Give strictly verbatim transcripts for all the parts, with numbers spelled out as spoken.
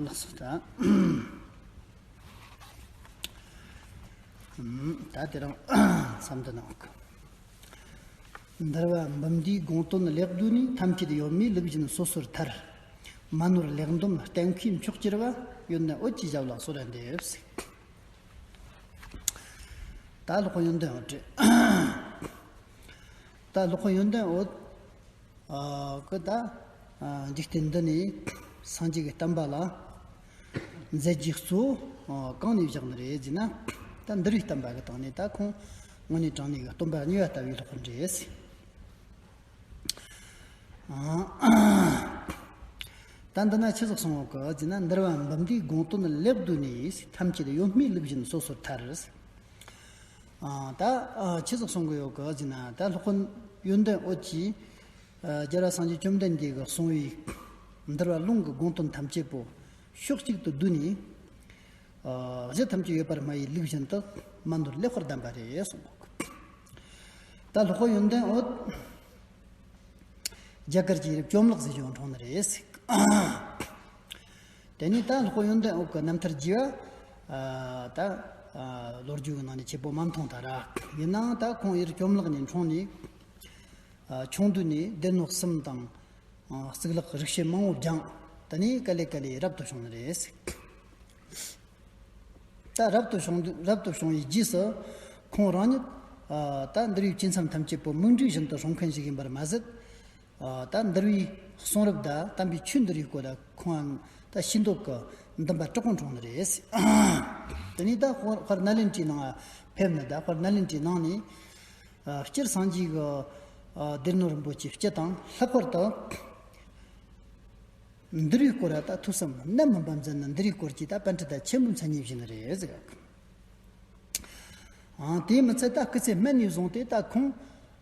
ལགས་སོ། ད་ད་དེ་རིང་མཚམས་འདི་ནང་འདུལ་བ་འབུམ་སྡེའི་དགོངས་དོན་ལེགས་བསྡུས་ནས། ཐམས་ཅད་ཡོད་མེད་ལུགས་བཞིན་སོ་སོར་ཐར། མ་ནོར་ལེགས་འདོམས་གཏན་འཁེལ་མཆོག་གྱུར་པ། ཡོན་ཏན་འོད་ཀྱི་ཞབས་ལ་གསོལ་བ་འདེབས། ད་སློབ་དཔོན་ཡོན་ཏན་འོད་རེད། ད་སློབ་དཔོན་ཡོན་ཏན་འོད། ཨ་ཀི་ད་ཨ་འཇིག་རྟེན་འདི་ནས་སངས་རྒྱས་ཀྱི་བསྟན་པ་ལ་མཛད་རྗེས་གཙོ་བོ་ཨ་གང་ནས་བཞག་ནི་རེད་ཟེར་ན། ད་འདུལ་བའི་བསྟན་པ་གི་སྟེང་ནས། ད་ཁོང་དངོས་གནས་དྲང་གནས་ཀྱི་སྟོན་པ་གཉིས་པ་ལྟ་བུའི་སློབ་དཔོན་རེད། ཨ་ད་འདི་ན་ཆི་ཟིག་གསུངས་ཡོད་གི་ཟེར་ན། འདུལ་བ་འབུམ་སྡེའི་དགོངས་དོན་ལེགས་བསྡུས་ནས། ཐམས་ཅད་ཡོད་མེད་ལུགས་བཞིན་སོ་སོར་ཐར། ཨ་ད་ཨ་ཆི་ཟིག་གསུང་གི་ཡོད་གི་ཟེར་ན། ད་སློབ་དཔོན་ཡོན་ཏན་འོད་ཀྱིས་ཨ་རྒྱལ་བ་སངས་རྒྱས་བཅོམ་ལྡན་འདས་ཀྱིས་གསུངས་པའི་འདུལ་བ་ལུང་གི་དགོངས་དོན་ཐམས་ཅད་པོ་ཕྱོགས་གཅིག་ཏུ་བསྡུས་ནས། ཨ་གཞི་ཐམས་ཅད་ཡོད་པར་སྨྲ་བའི་ལུགས་བཞིན་དུ་མ་ནོར་ལེགས་པར་གདམས་པ་རེད་གསུངས་གི། ད་སློབ་དཔོན་ཡོན་ཏན་འོད། རྒྱ་གར་གྱི་རབ་བཅོམ་བརླག་ཟེར་རྒྱུ་འཁྲུངས་ནི་རེད། དེ་ནས་ད་སློབ་དཔོན་ཡོན་ཏན་འོད་ཀྱི་རྣམ་ཐར་རྒྱས་པ་ཨ་ད་ཨ་ལོ་རྒྱུས་ཀྱི་ནང་ནས་ཆེ་པོ་མ་མཐོང་ད་ར། ཡིན་ནའང་ད་ཁོང་རབ་བཅོམ་བརླག་ནས་འཁྲུངས་ནས་ཨ་ཆུང་དུས་ནས་སྡེ་སྣོད་གསུམ་དང་ཨ་གཙུག་ལག་རིག་བྱེད་མང་པོ་སྦྱངས། དེ་ནས་ག་ལེ་ག་ལེ་རབ་ཏུ་བྱུང་ནི་རེད། ད་རབ་ཏུ་བྱུང་དུས། རབ་ཏུ་བྱུང་བའི་རྗེས་སུ་ཁོང་རང་ཉིད་ཨ་ད་འདུལ་བའི་བཅུ་མཚམས་ཐམས་ཅད་པོ་མིག་འབྲས་བཞིན་དུ་སྲུང་མཁན་ཞིག་ཡིན་པར་མ་ཟད། ཨ་ད་འདུལ་བའི་གསུང་རབ་དང་དམ་པའི་ཆོས་འདུལ་བའི་སྐོར་ལ་ཁོང་ད་ཤེས་འདོད་ཀྱི་འདུན་པ་དྲག་པོ་འཁྲུངས་ནི་རེད། དེ་ནས་ད་དཔལ་དཔལ་ནཱ་ལེནྡྲའི་ནང་ཕེབས་ནས། ད་དཔལ་ནཱ་ལེནྡྲའི་ནང་ནས་ཨ་སྤྱིར་སངས་རྒྱས་ཀྱི་ཨ་སྡེ་སྣོད་རིན་པོ་ཆེ་སྤྱི་དང་། ལྷག་པར་དུ་འདུལ་བའི་སྐོར་ལ་ད་ཐོས་བསམ་ནད་མུན་པ་མཛད་ནས། འདུལ་བའི་སྐོར་གྱི་ད་པཎྜི་ཏ་ཆེན་པོའི་མཚན་ཉིད་བཞེས་ནི་རེད་ཟེར། ཨ་དེས་མི་ཚད་ད་སྐུ་ཚེ་སྨད་ནས་བཟུང་སྟེ་ད་ཁོང་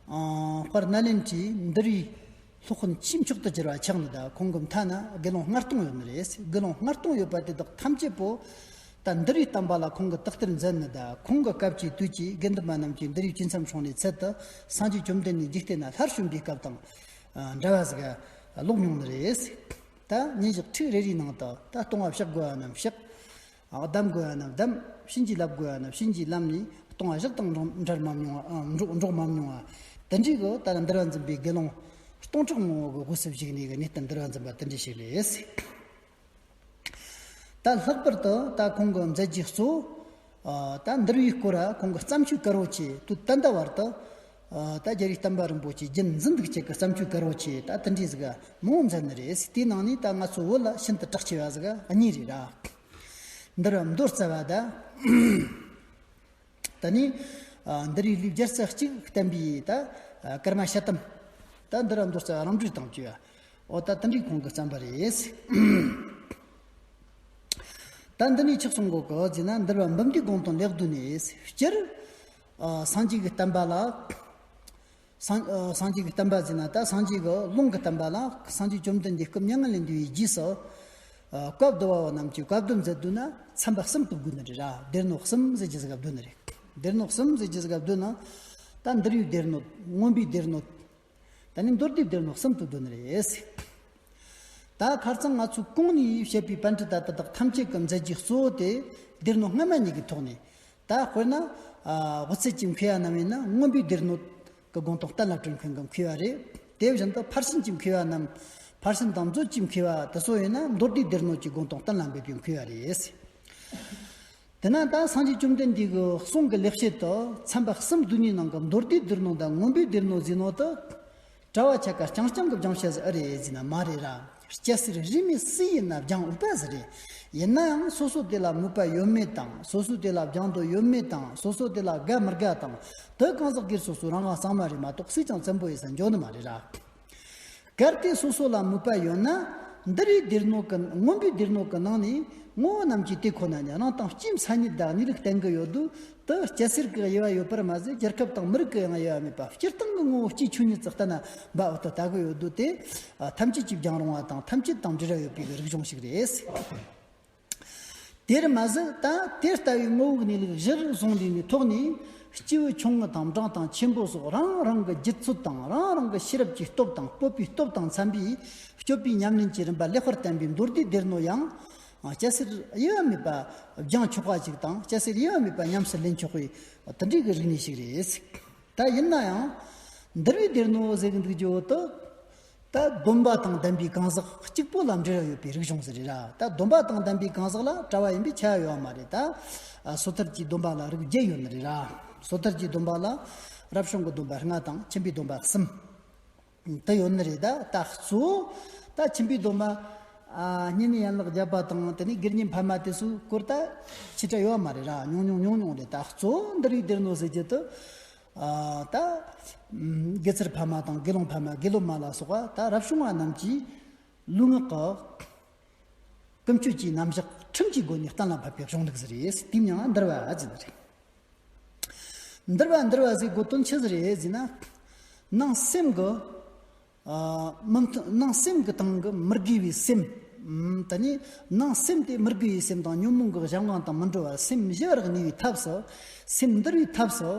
ཨ་དཔལ་ནཱ་ལེནྡྲའི་འདུལ་བའི་སློབ་དཔོན་ཆེས་མཆོག་ཏུ་གྱུར་པ་ཆགས་ནི། ད་ཁོང་གི་མཐའ་ན་དགེ་སློང་ལྔ་སྟོང་ཡོད་ནི་རེད། དགེ་སློང་ལྔ་སྟོང་ཡོད་པ་དེ་དག་ཐམས་ཅད་པོ་ད་འདུལ་བའི་བསྟན་པ་ལ་ཁོང་གིས་དག་ཐེར་མཛད་ནི། ད་ཁོང་གི་སྐབས་ཀྱི་དུས་ཀྱི་དགེ་འདུན་པ་རྣམས་ཀྱིས་འདུལ་བའི་བཅུ་མཚམས་སྲུང་ནས་ཚུལ་དུ་སངས་རྒྱས་བཅོམ་ལྡན་འདས་འཇིག་རྟེན་ན་སླར་བྱོན་པའི་སྐབས་དང་ཨ་འདྲ་བ་ཟིག་ལོག་མྱོང་ནི་རེད། ད་ཉིན་ཞག་ཁྲིག་རེ་རེའི་ནང་དུ་ད་ལྟུང་བ་བཤགས་དགོས་པ་རྣམས་བཤགས། ཨ་གདམས་དགོས་པ་རྣམས་གདམས། བྱིན་གྱིས་བརླབ་དགོས་པ་རྣམས་བྱིན་གྱིས་བརླབས་ནས། ལྟུང་བ་ཞིག་དང་འགྲོགས་འབྲལ་མ་མྱོང་བ། ཨ་འགྲོགས་འགྲོགས་མ་མྱོང་བ། དེ་འདྲའི་གི་ད་ལ་འདུལ་བ་འཛིན་པའི་དགེ་སློང་སྟོང་ཕྲག་མང་པོ་གི་སྒོ་སུ་བཞུགས་ནས་གི་གནས་བརྟན་འདུལ་བ་འཛིན་པ་དེ་འདྲ་ཞིག་རེད། ད་ལྷག་པར་དུ་ད་ཁོང་གི་མཛད་རྗེས་གཙོ་བོ་ཨ་ད་འདུལ་བའི་སྐོར་ལ་ཁོང་གི་བརྩམས་ཆོས་དཀར་པོ་ཆེ། དུས་ད་ལྟ་བར་དུ་ཨ་ད་རྒྱལ་བའི་བསྟན་པ་རིན་པོ་ཆེ་རྒྱུན་འཛིན་འདུག་ཅེས་ཀྱི་བརྩམས་ཆོས་དཀར་པོ་ཆེ་ད་དེ་འདྲའི་ཟིག་མང་པོ་མཛད་ནི་རེད། དེའི་ནང་ནས་ད་ང་ཚོ་བོད་ལ་ཤིན་ཏུ་གྲགས་ཆེ་བ་ཟིག་གཉིས་རེད་ར། འདུལ་བ་མདོ་རྩ་བ་དང་། དེ་ནས་ཨ་འདུལ་བའི་ལུགས་བརྒྱ་རྩ་གཅིག་བསྟན་པའི་ད་ཨ་ཀརྨ་ཞལ་ཏམ། ད་འདུལ་བ་མདོ་རྩ་བ་རང་གྲོལ་དང་བཅས་པ། འོ་ད་དེ་འདྲའི་ཁོང་གིས་བརྩམས་པ་རེད། ད་འདི་ནས་ཆི་གསུང་གོ་གི་ཟེར་ན། འདུལ་བ་འབུམ་སྡེའི་དགོངས་དོན་ལེགས་བསྡུས་ནས། སྤྱིར་ཨ་སངས་རྒྱས་ཀྱི་བསྟན་པ་ལ། སངས་ཨ་སངས་རྒྱས་ཀྱི་བསྟན་པ་ཟེར་ན། ད་སངས་རྒྱས་ཀྱི་ལུང་གི་བསྟན་པ་ལ་སངས་རྒྱས་བཅོམ་ལྡན་འདས་སྐུ་མྱ་ངན་ལས་འདས་པའི་རྗེས་སུ་ཨ་བཀའ་བསྡུ་བ་བ་རྣམས་ཀྱིས་བཀའ་བསྡུ་མཛད་འདུག་ན། ཚན་པ་གསུམ་དུ་བགོས་ནི་རེད་ར། སྡེ་སྣོད་གསུམ་ཟེར་རྒྱུ་ཟིག་ག་བསྡུ་ནི་རེད། སྡེ་སྣོད་གསུམ་ཟེར་རྒྱུ་ཟིག་ག་བསྡུ་ན། ད་འདུལ་བའི་སྡེ་སྣོད། མངོན་པའི་སྡེ་སྣོད། ད་ནི་མདོ་སྡེའི་སྡེ་སྣོད་གསུམ་དུ་བསྡུ་ནི་རེད། ད་ཁ་རྩང་ང་ཚོས་གོང་ནས་བཤད་པའི་པཎྜི་ཏ་དེ་དག་ཐམས་ཅད་ཀྱི་མཛད་རྗེས་གཙོ་བོ་དེ་སྡེ་སྣོད་སྔ་མ་གཉིས་ཀྱི་ཐོག་ནས། ད་དཔེར་ན་ཨ་དབུ་ཚད་ཀྱི་མཁས་པ་རྣམས་ཡིན་ན་མངོན་པའི་སྡེ་སྣོད་ཀྱི་དགོངས་དོན་གཏན་ལ་གྲོལ་མཁན་གྱི་མཁས་པ་རེད། དེ་བཞིན་དུ་ཕར་ཕྱིན་གྱི་མཁས་པ་རྣམས། ཕར་ཕྱིན་དང་མཛོད་ཀྱི་མཁས་པ་དེ་ཚོ་ཡིན་ན་མདོ་སྡེའི་སྡེ་སྣོད་ཀྱི་དགོངས་དོན་གཏན་ལ་འབེབས་པའི་མཁས་པ་རེད། དེས་ན་ད་སངས་རྒྱས་བཅོམ་ལྡན་འདས་ཀྱི་གསུང་གི་ལེགས་བཤད་དུ་ཚན་པ་གསུམ་བསྡུས་ནས་ནང་གི་མདོ་སྡེའི་སྡེ་སྣོད་དང་མངོན་པའི་སྡེ་སྣོད་ཟེར་ནོ་དེ། གྲྭ་བ་ཆ་ག་རྐྱང་རྐྱང་གིས་སྦྱང་བྱ་ཟིག་ཨེ་རེད་ཟེར་ན་མ་རེད་ར། སྐྱ་སེར་རིས་མེད་སུ་ཡིན་ན་སྦྱང་འོས་པ་ཟིག་རེད། ཡིན་ནའང་སོ་སོ་དེ་ལ་མོས་པ་ཡོད་མེད་དང་། སོ་སོ་དེ་ལ་སྦྱང་འདོད་ཡོད་མེད་དང་། སོ་སོ་དེ་ལ་དགའ་མི་དགའ་དང་། དེ་གང་ཟག་སྒེར་སོ་སོ་རང་རང་གཙང་མ་རེད་མ་གཏོགས་སུས་ཀྱང་བཙན་པོ་ཡེད་ས་འཇོག་ནི་མ་རེད་ར། གལ་ཏེ་སོ་སོ་ལ་མོས་པ་ཡོད་ན། འདུལ་བའི་སྡེ་སྣོད་ཀྱི། མངོན་པའི་སྡེ་སྣོད་ཀྱི་ནང་ནས་ངོ་བོ་རྣམས་ཀྱི་དེ་ཁོ་ན་ཉིད་རང་དང་སྤྱིའི་མཚན་ཉིད་དང་གནས་ལུགས་བསྟན་གྱི་ཡོད་དུས། དེ་སྐྱ་སེར་གྱི་དབྱེ་བ་ཡོད་པར་མ་ཟད། རྒྱལ་ཁབ་དང་མི་རིགས་ཀྱི་ཡང་དབྱེ་བ་མེད་པ། སྤྱིར་བཏང་གི་ངོ་བོ་སྤྱིའི་ཆོས་ཉིད་ཙམ་ལྟ་ན་འབའ་འོ་དོ་ལྟ་གི་ཡོད་དུས། དེ་ཐམས་ཅད་ཀྱིས་སྦྱང་རུང་བ་དང་། ཐམས་ཅད་དང་འབྲེལ་བ་ཡོད་པའི་རིག་གཞུང་ཞིག་རེད། དེར་མ་ཟད། ད་དེ་ལྟ་བུའི་ངོ་བོའི་གནས་ལུགས་གཞིར་བཟུང་ལས་ནས་ཐོག་ནས། སྐྱེས་བུ་ཆུང་ངུ་དང་འབྲིང་དང་ཆེན་པོ་སོགས་རང་རང་གི་རྒྱུད་ཚོད་དང་། རང་རང་གི་ཤེས་རབ་ཀྱི་སྟོབས་དང་། སྤོབས་པའི་སྟོབས་དང་འཚམ་པའི་སྤྱོད་པའི་ཉམས་ལེན་གྱི་རིམ་པ་ལེགས་པར་བསྟན་པའི་མདོ་སྡེའི་སྡེ་སྣོད་ཡང་ སྐྱ་སེར་དབྱེ་བ་མེད་པ་སྦྱང་ཆོག་པ་ཞིག་དང་སྐྱ་སེར་དབྱེ་བ་མེད་པ་ཉམས་སུ་ལེན་ཆོག་པའི་དེ་འདྲའི་གི་རིག་གནས་ཤིག་རེད། ད་ཡིན་ན་ཡང་འདུལ་བའི་སྡེ་སྣོད་ཟེར་གི་འདུག་རྒྱུ་བོ་དེ། ད་སྡོམ་པ་དང་ལྡན་པའི་གང་ཟག་གཅིག་པོ་ལ་འབྲེལ་བ་ཡོད་པའི་རིག་གཞུང་ཟེར་རེད་ར། ད་སྡོམ་པ་དང་ལྡན་པའི་གང་ཟག་ལ་གྲྭ་བ་ཡིན་པའི་ཁྱབ་ཡོད་མ་རེད། ད་སོ་ཐར་གྱི་སྡོམ་པ་ལ་རིགས་བརྒྱད་ཡོད་ནི་རེད་ར། སོ་ཐར་གྱི་སྡོམ་པ་ལ་རབ་བྱུང་གི་སྡོམ་པ་ལྔ་དང་ཁྱིམ་པའི་སྡོམ་པ་གསུམ་དུ་ཡོད་ནི་རེད། ད་ད་གཙོ་བོ་ད་ཁྱིམ་པའི་སྡོམ་པ་ཨ་བསྙེན་གནས་ཡན་ལག་བརྒྱད་པ་དང་དེ་ནས་དགེ་བསྙེན་ཕ་མ་དེ་ཚོའི་སྐོར་ད་ཆེ་ཕྲ་ཡོད་མ་རེད་ར། ཉུང་ཉུང་ཉུང་ཉུང་རེད། ད་གཙོ་བོ་འདུལ་བའི་སྡེ་སྣོད་ཟེར་རྒྱུ་དེ། ཨ་ད་དགེ་ཚུལ་ཕ་མ་དང་དགེ་སློང་ཕ་མ་དགེ་སློབ་མ་ལ་སོགས་པ་ད་རབ་བྱུང་བ་རྣམས་ཀྱིས་ལུས་ངག་གི་ཀུན་སྤྱོད་ཀྱི་རྣམ་གཞག་ཁྲིམས་ཀྱི་སྒོ་ནས་གཏན་ལ་ཕབ་པའི་གཞུང་ལུགས་ཟེར་རེད། དེའི་མིང་ལ་འདུལ་བ་ཟེར་ནི་རེད། འདུལ་བ་འདུལ་བ་ཟེར་དགོས་དོན་ཆི་ཟིག་རེད་ཟེར་ན། ནང་སེམས་ཀྱི་ཨ་མི་མཐུན་ནང་སེམས་ཀྱི་སྟེང་གི་མི་དགེ་བའི་སེམས། ཨམ་ད་ནི་ནང་སེམས་དེ་མི་དགེ་བའི་སེམས་དང་ཉོན་མོངས་ཀྱི་གཞན་དབང་དང་མི་འགྲོ་བར་སེམས་ཞི་བར་གནས་པའི་ཐབས་སུ། སེམས་འདུལ་བའི་ཐབས་སུ་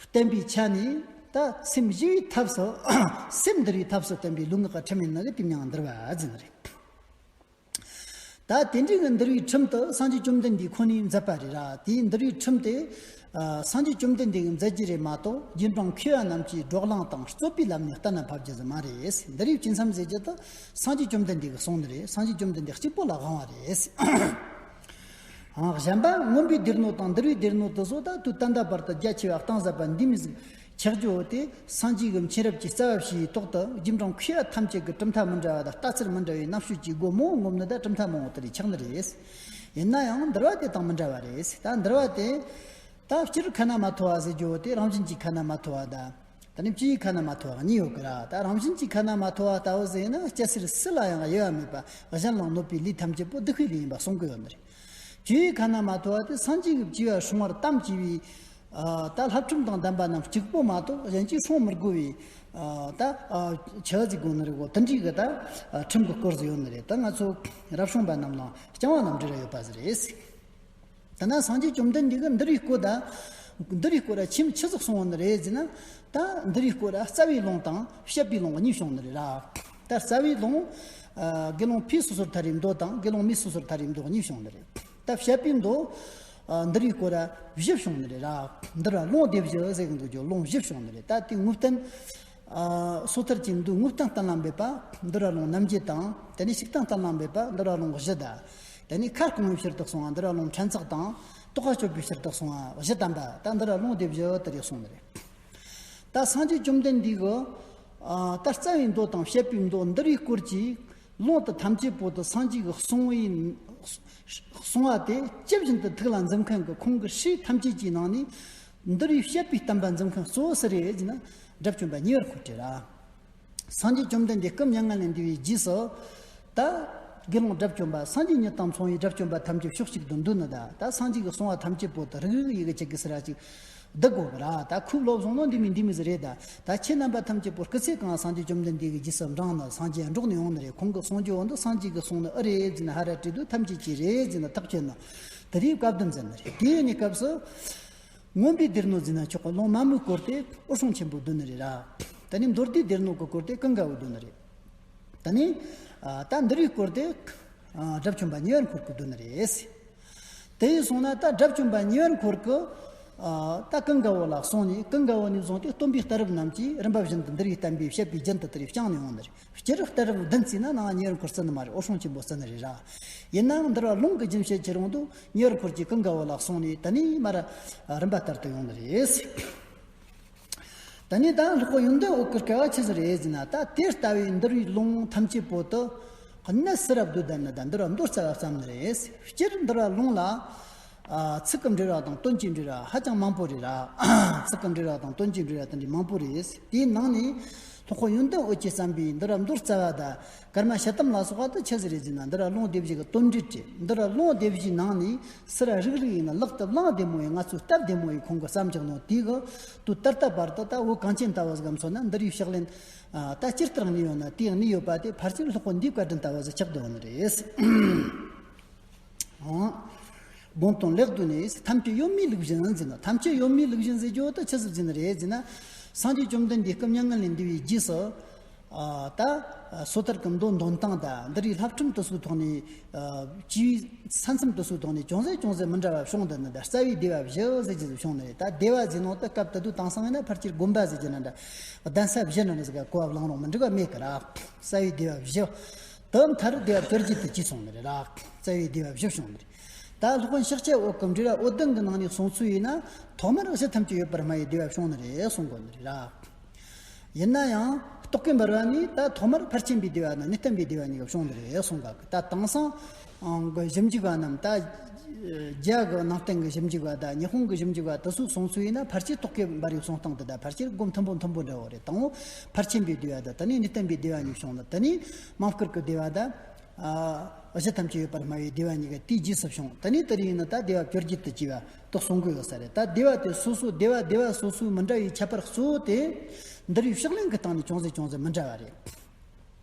བསྟན་པའི་ཆ་ནས། ད་སེམས་ཞི་བའི་ཐབས་སུ་སེམས་འདུལ་བའི་ཐབས་སུ་བསྟན་པའི་ལུས་ངག་གི་ཁྲིམས་ཡིན་ནི་གི་དེའི་མིང་འདུལ་བ་ཟེར་ནི་རེད། ད་དེ་འདྲའི་གི་འདུལ་བའི་ཁྲིམས་དེ་སངས་རྒྱས་བཅོམ་ལྡན་འདས་ཁོ་ནས་མཛད་པ་རེད་ར། དེའི་འདུལ་བའི་ཁྲིམས་དེ་ཨ་སངས་རྒྱས་བཅོམ་ལྡན་འདས་ཀྱིས་མཛད་རྒྱུ་རེད་མ་གཏོགས་རྗེས་འབྲང་མཁས་པ་རྣམས་ཀྱིས་བགྲོ་གླེང་དང་རྩོད་པའི་ལམ་ནས་གཏན་ལ་ཕབ་རྒྱུ་ཟིག་མ་རེད། འདུལ་བའི་བཅུད་མཚམས་ཟེར་རྒྱུ་དེ་སངས་རྒྱས་བཅོམ་ལྡན་འདས་ཀྱིས་གསུངས་ནི་རེད། སངས་རྒྱས་བཅོམ་ལྡན་འདས་གཅིག་པོ་ལ་དབང་བ་རེད། ཨང་གཞན་པ་མངོན་པའི་སྡེ་སྣོད་དང་འདུལ་བའི་སྡེ་སྣོད་དེ་ཚོ་ད་དུས་ད་ལྟ་བར་དུ་རྒྱ་ཆེ་བ་གཏིང་ཟབ་པ་འདི་མོ་ཟིག་ཆགས་རྒྱུ་བོ་དེ་སངས་རྒྱས་ཀྱི་མཁྱེན་རབ་ཀྱི་རྩ་བ་བྱས་ཐོག་ཏུ་རྗེས་འབྲང་མཁས་པ་ཐམས་ཅད་ཀྱིས་གྲུབ་མཐའ་མི་འདྲ་བ་དང་ལྟ་ཚུལ་མི་འདྲ་བའི་རྣམ་དཔྱོད་ཀྱི་སྒོ་མོ་ངོམ་ནི་ད་གྲུབ་མཐའ་མང་པོ་དེ་ལས་ཆགས་ནི་རེད། ཡིན་ན་ཡང་འདུལ་བ་དེ་དང་མི་འདྲ་བ་རེད། ད་འདུལ་བ་དེ་ད་སྤྱིར་ཁ་ན་མ་ཐོ་བ་ཟེར་རྒྱུ་བོ་དེ་རང་བཞིན་གྱིས་ཁ་ན་མ་ཐོ་བ་དང་། ད་ནི་སྤྱི་ཡི་ཁ་ན་མ་ཐོ་བ་གཉིས་ཡོད་གི་ར། ད་རང་བཞིན་གྱི་ཁ་ན་མ་ཐོ་བ་ལྟ་བུ་ཟེར་ན་སྐྱ་སེར་སུ་ལ་ཡང་དབྱེ་བ་མེད་པ་གཞན་ལ་གནོད་པའི་ལས་ཐམས་ཅད་པོ་སྡིག་པའི་ལས་ཡིན་པ་གསུང་གི་ཡོད་ནི་རེད། སྤྱི་ཡི་ཁ་ན་མ་ཐོ་བ་དེ་སངས་རྒྱས་ཀྱི་བྱིས་པ་སྲུང་བར་དམ་བཅས་པའི་ཨ་ད་བསླབ་ཁྲིམས་དང་ལྡན་པ་རྣམས་གཅིག་པོ་མ་གཏོགས་གཞན་གྱིས་སྲུང་མི་དགོས་པའི་ཨ་ད་ཨ་ཆི་ཟིག་དགོས་ནི་རེད་གོ། དེ་འདྲའི་གི་ད་ཨ་ཁྲིམས་ཀྱི་སྐོར་ཟིག་ཡོད་ནི་རེད། ད་ང་ཚོ་རབ་བྱུང་པ་རྣམས་ལ་རྐྱང་བ་རྣམས་འབྲེལ་བ་ཡོད་པ་ཟིག་རེད། ད་ནི་སངས་རྒྱས་བཅོམ་ལྡན་འདས་ཀྱིས་འདུལ་བའི་སྐོར་དང་། འདུལ་བའི་སྐོར་ལ་ཆེས་ཆི་ཟིག་གསུངས་པ་ནི་རེད་ཟེར་ན། ད་འདུལ་བའི་སྐོར་ལ་རྩ་བའི་ལུང་དང་བཤད་པའི་ལུང་གཉིས་བྱུང་ནི་རེད་ར། ད་རྩ་བའི་ལུང་ཨ་དགེ་སློང་ཕོས་སོ་སོར་ཐར་པའི་མདོ་དང་དགེ་སློང་མོས་སོ་སོར་ཐར་པའི་མདོ་གཉིས་བྱུང་ནི་རེད། ད་བཤད་པའི་མདོ་ཨ་འདུལ་བའི་སྐོར་ལ་བཞི་བྱུང་ནི་རེད་ར། འདུལ་བ་ལུང་སྡེ་བཞི་ཟེར་གི་འདུག་རྒྱུ་ལུང་བཞི་བྱུང་ནི་རེད། ད་དེ་ངོས་བསྟན་ཨ་སོ་ཐར་གྱི་མདོའི་ངོས་བསྟན་གཏན་ལ་འབེབས་པ་འདུལ་བ་ལུང་རྣམ་འབྱེད་དང་། དེ་ནས་ཞིག་སྟོང་གཏན་ལ་འབེབས་པ་འདུལ་བ་ལུང་བཞི་དང་། དེ་ནས་ཁ་སྐོང་བའི་ཕྱིར་དུ་གསུངས་པ་འདུལ་བ་ལུང་ཕྲན་ཚེགས་དང་། རྟོགས་པ་སྤྱོད་པའི་ཕྱིར་དུ་གསུངས་པ་བཞི་དམ་པ། ད་འདུལ་བ་ལུང་སྡེ་བཞི་དེ་རེད་གསུངས་ནི་རེད། ད་སངས་རྒྱས་བཅོམ་ལྡན་འདས་ཀྱིས་ཨ་ད་རྩ་བའི་མདོ་དང་བཤད་པའི་མདོ་འདུལ་བའི་སྐོར་གྱི་ལུང་དེ་ཐམས་ཅད་པོ་དེ་སངས་རྒྱས་ཀྱིས་གསུངས་པའི་གསུངས་པ་དེ་ཇི་བཞིན་དུ་ཐུགས་ལ་འཛིན་མཁན་གྱི་ཁོང་གི་སྲས་ཐམས་ཅད་ཀྱི་ནང་ནས་འདུལ་བའི་བཤད་པའི་བསྟན་པ་འཛིན་མཁན་གཙོ་བོ་སུ་རེད་ཟེར་ན་དགྲ་བཅོམ་པ་ཉེ་བར་འཁོར་བྲལ་ར། སངས་རྒྱས་བཅོམ་ལྡན་འདས་སྐུ་མྱ་ངན་ལས་འདས་པའི་རྗེས་སུ། ད་དགེ་སློང་དགྲ་བཅོམ་པ་སངས་རྒྱས་ཉིད་དང་མཚུངས་པའི་དགྲ་བཅོམ་པ་ཐམས་ཅད་ཕྱོགས་གཅིག་ཏུ་འདུས་ནས། ད་ད་སངས་རྒྱས་ཀྱིས་གསུངས་པ་ཐམས་ཅད་པོ་དེ་རིག་རིག་ཡི་གེ་གཅིག་གི་ཟེར་བ་ཅིག་བསྡུ་དགོས་པ་ར། ད་ཁོས་བློ་བཟུང་ནོ་འདི་མིན་འདི་མིན་ཟེར་རེད། ད་ད་ཁྱེད་རྣམ་པ་ཐམས་ཅད་པོ་སྐུ་ཚེ་གང་སངས་རྒྱས་བཅོམ་ལྡན་འདས་ཀྱི་རྗེས་སུ་འབྲངས་ནས་སངས་རྒྱས་འགྲོགས་ནས་ཡོང་ནི་རེད། ཁོང་གིས་གསུང་རྒྱུ་བོ་འདི་སངས་རྒྱས་ཀྱིས་གསུངས་ནི་ཨེ་རེད་ཟེར་ན་ཧ་ར་དྲིས་དུས་ཐམས་ཅད་ཀྱིས་རེད་ཟེར་ནས་ཐག་ཆོད་ནས་དེ་རིགས་བཀའ་བསྡུ་མཛད་ནི་རེད། དེ་ཡིན་ནི་སྐབས་སུ། མངོན་པའི་སྡེ་སྣོད་ཟེར་ན་ཆོག་གི། ལུང་མང་པོའི་སྐོར་དེ་འོད་སྲུང་ཆེན་པོས་བསྡུས་ནི་རེད་ར། དེ་ནས་མདོ་སྡེའི་སྡེ་སྣོད་ཀྱི་སྐོར་དེ་ཀུན་དགའ་བོས་བསྡུས་ནི་རེད། དེ་ནས་ཨ་ད་འདུལ་བའི་སྐོར་དེ་ཨ་དགྲ་བཅོམ་པ་ཉེ་བར་འཁོར་གྱིས་བསྡུས་ནི་རེད། དེ་ཡིན་སོང་ན་ད་དགྲ་བཅོམ་པ་ཉེ་བར་འཁོར་གྱིས་ཨ་ད་ཀུན་དགའ་བོ་ལ་གསུངས་ནས། ཀུན་དགའ་བོ་ནས་བཟུང་སྟེ་སྟོན་པའི་གཏད་རབས་རྣམས་ཀྱིས་རིམ་པ་བཞིན་དུ་འདུལ་བའི་བསྟན་པའི་བཤད་པའི་རྒྱུན་དུ་དེ་རིགས་བསྐྱངས་ནས་ཡོང་ནི་རེད། སྤྱིར་གཏད་རབས་བདུན་བརྩིས་ན་ནང་ཉེ་བར་འཁོར་བརྩི་ནི་མ་རེད། འོད་སྲུང་ཆེན་པོ་བརྩི་ནི་རེད་ར། ཡིན་ནའང་འདུལ་བ་ལུང་གི་རྒྱུན་བཤད་ཀྱི་རིང་དུ་ཉེ་བར་འཁོར་གྱིས་ཀུན་དགའ་བོ་ལ་གསུངས་ནས་དེ་ནས་མར་རིམ་པ་ལྟར་དུ་ཡོང་ནི་རེད། དེ་ནས་ད་སློབ་དཔོན་ཡོན་ཏན་འོད་ཀྱི་སྐལ་བ་ཆི་ཟིག་རེད་ཟེར་ན། ད་དེ་ལྟ་བུའི་འདུལ་བའི་ལུང་ཐམས་ཅད་པོ་དེ་གནད་སུ་ར་བསྡུས་བསྡད་ནི་དང་འདུལ་བ་མདོ་རྩ་བ་ཙམ་ནི་རེད། སྤྱིར་འདུལ་བ་ལུང་ལ། ཨ་ཚིག་གི་འབྲེལ་བ་དང་དོན་གྱི་འབྲེལ་བ་ཧ་ཅང་མང་པོ་རེད་ར། ཚིག་གི་འབྲེལ་བ་དང་དོན་གྱི་འབྲེལ་བ་དེ་འདྲའི་མང་པོ་རེད། དེའི་ནང་ནས་སློབ་དཔོན་ཡོན་ཏན་འོད་ཀྱིས་བརྩམས་པའི་འདུལ་བ་མདོ་རྩ་བ་དང་ཀརྨ་ཞལ་གདམས་ལ་སོགས་པ་དེ་ཆི་ཟིག་རེད་ཟེར་ན། འདུལ་བ་ལུང་སྡེ་བཞི་གི་དོན་འགྲེལ་རེད། འདུལ་བ་ལུང་སྡེ་བཞིའི་ནང་ནས་སུ་ར་རིག་རིག་ཡིན་ན་ལག་ཏུ་བླང་བདེ་མོ་ཡིན། ང་ཚོས་བལྟ་བདེ་མོ་ཡིན། ཁོང་གིས་བརྩམས་བཞག་ནོ་དེ་གི་དུས་ད་ལྟ་བར་དུ་ད་བོད་གངས་ཅན་ལྟ་བུ་ཟིག་གམ་མཚོན་ན་འདུལ་བའི་ཕྱག་ལེན་ད་ཇི་ལྟར་གནས་ཡོད་ན་དེ་གནས་ཡོད་པ་དེ་ཕལ་ཆེར་སློབ་དཔོན་འདིའི་བཀའ་དྲིན་ལྟ་བུ་ཟིག་ཆགས་བསྡད་ཡོད་ནི་རེད། ཨང་། སྒོམ་དང་ལེགས་བསྡུས་ནས་ཐམས་ཅད་ཡོད་མེད་ལུགས་བཞིན་ཟེར་ན། ཐམས་ཅད་ཡོད་མེད་ལུགས་བཞིན་ཟེར་རྒྱུ་དེ་ཆི་ཟིག་ཟེར་ནི་རེད་ཟེར་ན། སངས་རྒྱས་བཅོམ་ལྡན་འདས་སྐུ་མྱ་ངན་ལས་འདས་པའི་རྗེས་སུ། ཨ། ད་སོ་ཐར་གྱི་མདོ་འདོན་སྟངས་དང་འདི་རིགས་བསླབ་ཁྲིམས་དེ་ཚོའི་ཐོག་ནས། ཨ། སྤྱིའི་ས་མཚམས་དེ་ཚོའི་ཐོག་ནས་ཅུང་ཟད་ཅུང་ཟད་མི་འདྲ་བ་བྱུང་། འདི་ནི་ད་རྩ་བའི་སྡེ་བ་བཞི་ཟེར་གྱི་བྱུང་ནི་རེད། ད་སྡེ་བ་ཟེར་ནོ་ད་སྐབས་དེ་དུས་དེང་སང་ཡིན་ན་ཕལ་ཆེར་དགོན་པ་ཟེར་གྱི་ན་འདྲ། གདན་ས་བཞི་ན་འདྲ་ཟེར་ག་གོ་བ་བླངས་རུང་མི་འགྲིག་པ་མེད་ཀི་ར། རྩ་བའི་སྡེ་བ་བཞི། དེ་མཐར་སྡེ་བ་བཅོ་བརྒྱད་དུ་བཅས་སོང་ནི་རེད་ར། རྩ་བའི་སྡེ་བ་བཞི་བྱུང་ནི་རེད། ད་སློབ་དཔོན་ཤཱཀྱ་འོད་ཀྱི་འགྲེལ་བ་འོད་ལྡན་གྱི་ནང་ནས་གསུངས་ཚུལ་ཡིན་ན། ཐོག་མར་གཞི་ཐམས་ཅད་ཡོད་པར་སྨྲ་བའི་སྡེ་བ་བྱུང་ནི་རེད་གསུང་གོ་ནི་རེད་ར། ཡིན་ན་ཡང་རྟོག་གེ་འབར་བ་ནས་ད་ཐོག་མར་ཕར་ཕྱིན་པའི་སྡེ་བ་དང་ནུས་བསྟན་པའི་སྡེ་བ་གཉིས་ཀ་བྱུང་ནི་རེད་གསུང་ག། ད་དེང་སང་གི་ཞིབ་འཇུག་པ་རྣམས། ད་རྒྱ་གི་ནང་བསྟན་གྱི་ཞིབ་འཇུག་པ་དང་ཉི་ཧོང་གི་ཞིབ་འཇུག་པ་དེ་ཚོས་གསུངས་ཚུལ་ཡིན་ན། ཕལ་ཆེར་རྟོག་གེ་འབར་བའི་གསུང་སྟངས་དེ་དང་ཕལ་ཆེར་སྒོ་མཐུན་པོ་མཐུན་པོ་འདྲ་བོ་རེད། དང་པོ་ཕར་ཕྱིན་པའི་སྡེ་བ་དང་། དེ་ནས་ནུས་བསྟན་པའི་སྡེ་བ་གཉིས་བྱུང་ལ། དེ་ནས་མང་བཀུར་གྱི་སྡེ་བ་དང་། ཨ། གཞི་ཐམས་ཅད་ཡོད་པར་སྨྲ་བའི་སྡེ་བ་གཉིས་ཀ་དེའི་རྗེས་སུ་བྱུང་། དེ་ནས་དེ་རིང་ནི་ད་སྡེ་བ་བཅོ་བརྒྱད་དུ་བཅས་པ་དེ་གསུང་གི་ཡོད་ས་རེད། ད་སྡེ་བ་དེ་སོ་སོ། སྡེ་བ་སྡེ་བ་སོ་སོའི་མི་འདྲ་བའི་ཁྱད་པར་གཙོ་བོ་དེ་འདི་རིགས་ཕྱག་ལེན་གྱི་སྟེང་ནས་ཅུང་ཟད་ཅུང་ཟད་མི་འདྲ་བ་རེད།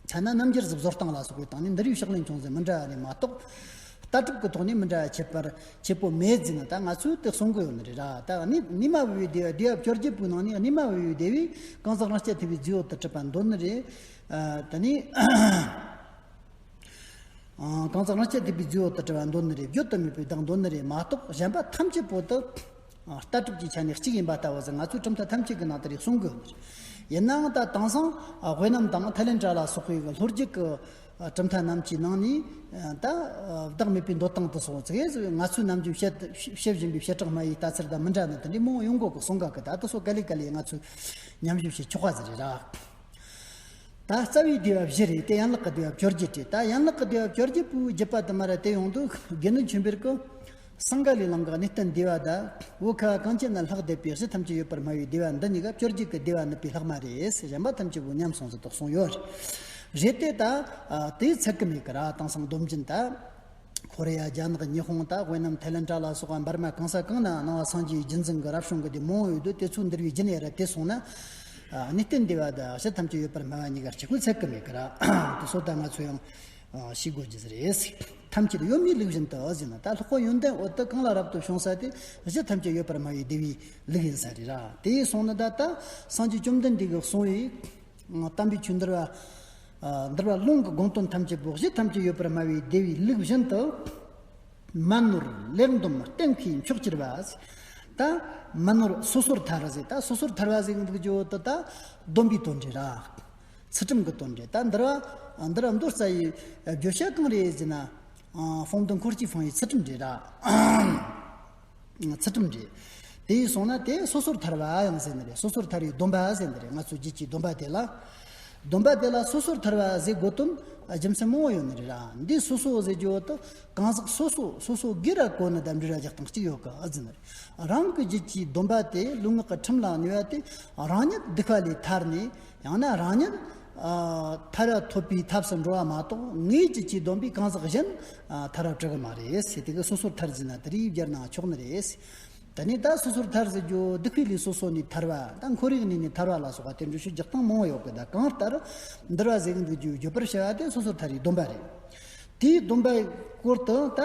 ཐ་ན་རྣམ་འགྱུར་གྱི་བཟོ་སྟངས་ལ་སོགས་པའི་སྟེང་ནས་འདི་རིགས་ཕྱག་ལེན་ཅུང་ཟད་མི་འདྲ་བ་རེད་མ་གཏོགས། ལྟ་གྲུབ་ཀྱི་ཐོག་ནས་མི་འདྲ་བ་ཁྱད་པར་ཆེ་པོ་མེད་ཟེར་ན་ད་ང་ཚོས་དེ་གསུང་གི་ཡོད་ནི་རེད་ར། ད་གནས་གནས་མ་བུ་བའི་སྡེ་བ། སྡེ་བ་བཅོ་བརྒྱད་པོའི་ནང་ནས་གནས་མ་བུ་བའི་སྡེ་བས་གང་ཟག་རང་རྐྱ་ཐུབ་པའི་རྫས་ཡོད་དུ་གྲུབ་པ་འདོད་ནི་རེད། ཨ། དེ་ནས། ཨ། གང་ཟག་རང་རྐྱ་ཐུབ་པའི་རྫས་ཡོད་དུ་གྲུབ་པ་འདོད་ནི་རེད། བརྗོད་དུ་མེད་པའི་བདག་འདོད་ནི་རེད་མ་གཏོགས། གཞན་པ་ཐམས་ཅད་པོ་དེ། ཨ། ལྟ་གྲུབ་ཀྱི་ཆ་ནས་གཅིག་ཡིན་པ་ལྟ་བུ་ཟེར། ང་ཚོའི་གྲུབ་མཐའ་ཐམས་ཅད་ཀྱི་ནང་དེ་རིགས་གསུང་གི་ཡོད་ནི་རེད། ཡིན་ནའང་ད་དེང་སང་། ཨ། དབུས་གནམ་དང་ཐའི་ལེན་ཌ་ལ་སོགས་པའི་ལྷོ་རྒྱུད་ཀྱི། ཨ། གྲུབ་མཐའ་རྣམས་ཀྱི་ནང་ནས། ཨ། ད། ཨ། བདག་མེད་པའི་འདོད་སྟངས་དེ་སོགས་ཙི་གེ་ཟིག་ང་ཚོས་ནམ་རྒྱུན་བཤད་བཤད་བཞིན་པའི་བྱེ་བྲག་སྨྲ་བའི་ལྟ་ཚུལ་དང་མི་འདྲ་ནི་དེ་འདྲའི་མང་བོ་ཡོང་གོ་གི་གསུང་ག་གི། ད་དེ་ཚོ་ག་ལེ་ག་ལེ་ང་ཚོས་ཉམས་ཞིབ་བྱེད་ཆོག་པ་ཟིག་རེད་ར། ད་རྩ་བའི་སྡེ་བ་བཞི་རེད། དེ་ཡན་ལག་གི་སྡེ་བ་བཅོ་བརྒྱད་རེད། ད་ཡན་ལག་གི་སྡེ་བ་བཅོ་བརྒྱད་པོའི་བརྒྱུད་པ་དུ་མ་ར་དེ་ཡོང་དུས། དགེ་འདུན་ཆོས་འཕེལ་གྱིས་སིངྒ་ལའི་གླིང་གི་གནས་བརྟན་སྡེ་བ་དང་། བོད་ཁ་བ་གངས་ཅན་ན་ལྷག་བསྡད་པའི་གཞི་ཐམས་ཅད་ཡོད་པར་སྨྲ་བའི་སྡེ་བ་འདི་གཉིས་ཀ་བཅོ་བརྒྱད་ཀྱི་སྡེ་བ་ནུབ་པའི་ལྷག་མ་རེད། གཞན་པ་ཐམས་ཅད་པོ་ཉམས་སོང་ཟེར་དོགས་གསུངས་ཡོད་རེད། རེད་དེ་ད། ཨ། དེས་ཚད་ཀྱི་མེད་ཀི་ར། དེང་སང་སྡོམ་རྒྱུན་ད། ཁོ་རེ་ཡ། རྒྱ་ནག་ཉི་ཧོང་། ད་དབུས་གནམ་ཐའི་ལེན་ཌ་ལ་སོགས་པ་འབར་མ་གང་ས་གང་ན་སྣང་བ་སངས་རྒྱས་རྒྱུད་འཛིན་གྱི་རབ་བྱུང་གི་སྡེ་མང་བོ་ཡོད་དུས། དེ་ཚོ་འདུལ་བའི་རྒྱུན་ཡ་ར་དེ་སོང་ན། ཨ། གནས་བརྟན་སྡེ་བ་དང་གཞི་ཐམས་ཅད་ཡོད་པར་སྨྲ་བ་གཉིས་ཀ་གཅིག་པུ་ཚད་ཀྱི་མེད་ཀི་ར། དེ་ཚོ་ད་ང་ཚོ་ཡང་ཤེས་དགོས་རྒྱུ་རེད། ཐམས་ཅད་ཡོད་མེད་ལུགས་བཞིན་དུ་ཟེར་ན། ད་སློབ་དཔོན་ཡོན་ཏན་འོད་དེ་གང་ལ་རབ་ཏུ་བྱུང་ས་དེ་གཞི་ཐམས་ཅད་ཡོད་པར་སྨྲ་བའི་སྡེ་བའི་ལུགས་ཡིན་ས་རེད་ར། དེ་སོང་ན་ད་ལྟ་སངས་རྒྱས་བཅོམ་ལྡན་འདས་ཀྱིས་གསུངས་པའི། དམ་པའི་ཆོས་འདུལ་བ། ཨ། འདུལ་བ་ལུང་གི་དགོངས་དོན་ཐམས་ཅད་པོ་གཞི་ཐམས་ཅད་ཡོད་པར་སྨྲ་བའི་སྡེ་བའི་ལུགས་བཞིན་དུ། མ་ནོར་ལེགས་འདོམས་གཏན་འཁེལ་མཆོག་གྱུར་པ། ད་མ་ནོར་སོ་སོར་ཐར་ཟེར། ད་སོ་སོར་ཐར་བ་ཟེར་གི་འདུག་རྒྱུ་དེ་ད་སྡོམ་པའི་དོན་རེད་ར། ཚུལ་ཁྲིམས་ཀྱི་དོན་རེད། ད་འདུལ་བ། འདུལ་བ་མདོ་རྩ་བའི་བརྗོད་བྱ་གང་རེད་ཟེར་ན། ཨ། 方等खोर་གྱི་方ཡི་ཚུལ་ཁྲིམས་རེད་ར། ཚུལ་ཁྲིམས་རེད། དེ་ཡིན་སོང་ན་དེ་སོ་སོར་ཐར་བ་ཡང་ཟེར་ནི་རེད། སོ་སོར་ཐར་བའི་སྡོམ་པ་ཟེར་ནི་རེད། ང་ཚོ་རྒྱུད་ཀྱི་སྡོམ་པ་དེ་ལ། སྡོམ་པ་དེ་ལ་སོ་སོར་ཐར་བ་ཟེར་དགོས་དོན་རྒྱུ་མཚན་མང་བོ་ཡོད་ནི་རེད་ར། འདི་སོ་སོ་ཟེར་རྒྱུ་བོ་དེ་གང་ཟག་སོ་སོ་སོ་སོ་སྒེར་ར་གོ་ནི་དང་འབྲེལ་བ་རྒྱག་སྟངས་གཅིག་ཡོད་གི་ཨ་ཟེར་ནི་རེད། རང་གི་རྒྱུད་ཀྱི་སྡོམ་པ་དེ། ལུས་ངག་གི་ཁྲིམས་ལ་གནས་པ་དེ་རང་ཉིད་སྡིག་པ་ལས་ཐར་ནས། ཡང་ན་རང་ཉིད། ཨ། ཐར་བ་ཐོབ་པའི་ཐབས་སུ་འགྲོ་བ་མ་གཏོགས། ངའི་རྒྱུད་ཀྱི་སྡོམ་པས་གང་ཟག་གཞན། ཨ། ཐར་བ་སྤྲོད་གི་མ་རེད་ཟེར། དེ་གི་སོ་སོར་ཐར་ཟེར་ན་དེ་རིགས་སྦྱར་ན་ཆོག་ནི་རེད། ད་ནི་ད་སོ་སོར་ཐར་ཟེར་རྒྱུ་སྡིག་པའི་ལས་སོ་སོ་ནས་ཐར་བ་དང་། འཁོར་བའི་གནས་ནས་ཐར་བ་ལ་སོགས་པ་དེ་འདྲ་ཤོད་རྒྱག་སྟངས་མང་བོ་ཡོད་གི། ད་གང་ལྟར་འདུལ་བ་ཟེར་གི་འདུག་རྒྱུ་བརྗོད་པར་བྱ་བ་དེ་སོ་སོར་ཐར་བའི་སྡོམ་པ་རེད། དེའི་སྡོམ་པའི་སྐོར་དུ་ད་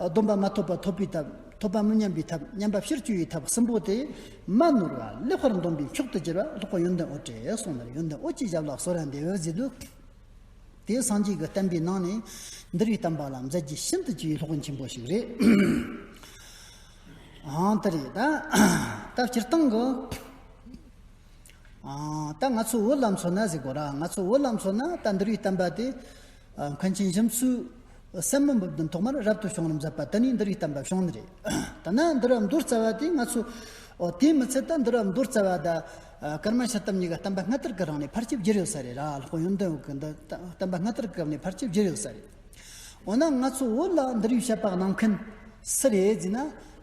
སྡོམ་པ་མ་ཐོབ་པ་ཐོབ་པའི་ཐབས། ཐོབ་པ་མི་ཉམས་པའི་ཐབས། ཉམས་པ་ཕྱིར་བཅོས་པའི་ཐབས་གསུམ་པོ་དེ། མ་ནོར་བ་ལེགས་པར་འདོམས་པས་མཆོག་ཏུ་གྱུར་པ་སློབ་དཔོན་ཡོན་ཏན་འོད་རེད་གསུངས་ནས། ཡོན་ཏན་འོད་ཀྱི་ཞབས་ལ་གསོལ་བ་འདེབས་ཟེར་འདུག་དེ་སངས་རྒྱས་ཀྱི་བསྟན་པའི་ནང་ནས་འདུལ་བའི་བསྟན་པ་ལ་མཛད་རྗེས་ཤིན་ཏུ་ཆེ་བའི་སློབ་དཔོན་ཆེན་པོ་ཞིག་རེད། ཨང་། དེ་རེད། ད་ད་སྤྱིར་བཏང་གི། ཨ། ད་ང་ཚོ་བོད་ལ་མཚོན་ན་ཟེར་དགོས་ར། ང་ཚོ་བོད་ལ་མཚོན་ན་ད་འདུལ་བའི་བསྟན་པ་དེ། ཨ། མཁན་ཆེན་རྗེ་བཙུན་སྲས་མོ་འབུམ་ལྡན་ཐོག་མར་རབ་ཏུ་བྱུང་རིམ་མཛད་པ་དེ་ནས་འདུལ་བའི་བསྟན་པ་བྱུང་ནི་རེད། ད་ན་འདུལ་བ་མདོ་རྩ་བ་དེ་ང་ཚོ། ཨོ། དེ་མི་ཚད་ད་འདུལ་བ་མདོ་རྩ་བ་དང་། ཨ། ཀརྨ་ཞྭ་གཏམ་གཉིས་ཀ་བསྟན་པ་སྔ་དར་གྱི་རིང་ནས་ཕལ་ཆེར་བསྒྱུར་ཡོད་ས་རེད་ར། སློབ་དཔོན་ཡོན་ཏན་འོད་ཀྱིས་འདི་བསྟན་པ་སྔ་དར་གྱི་སྐབས་ནས་ཕལ་ཆེར་བསྒྱུར་ཡོད་ས་རེད། འོ་ན་ང་ཚོ་བོད་ལ་འདུལ་བའི་བཤད་པ་གནང་མཁན་སུ་རེད་ཟེར་ན།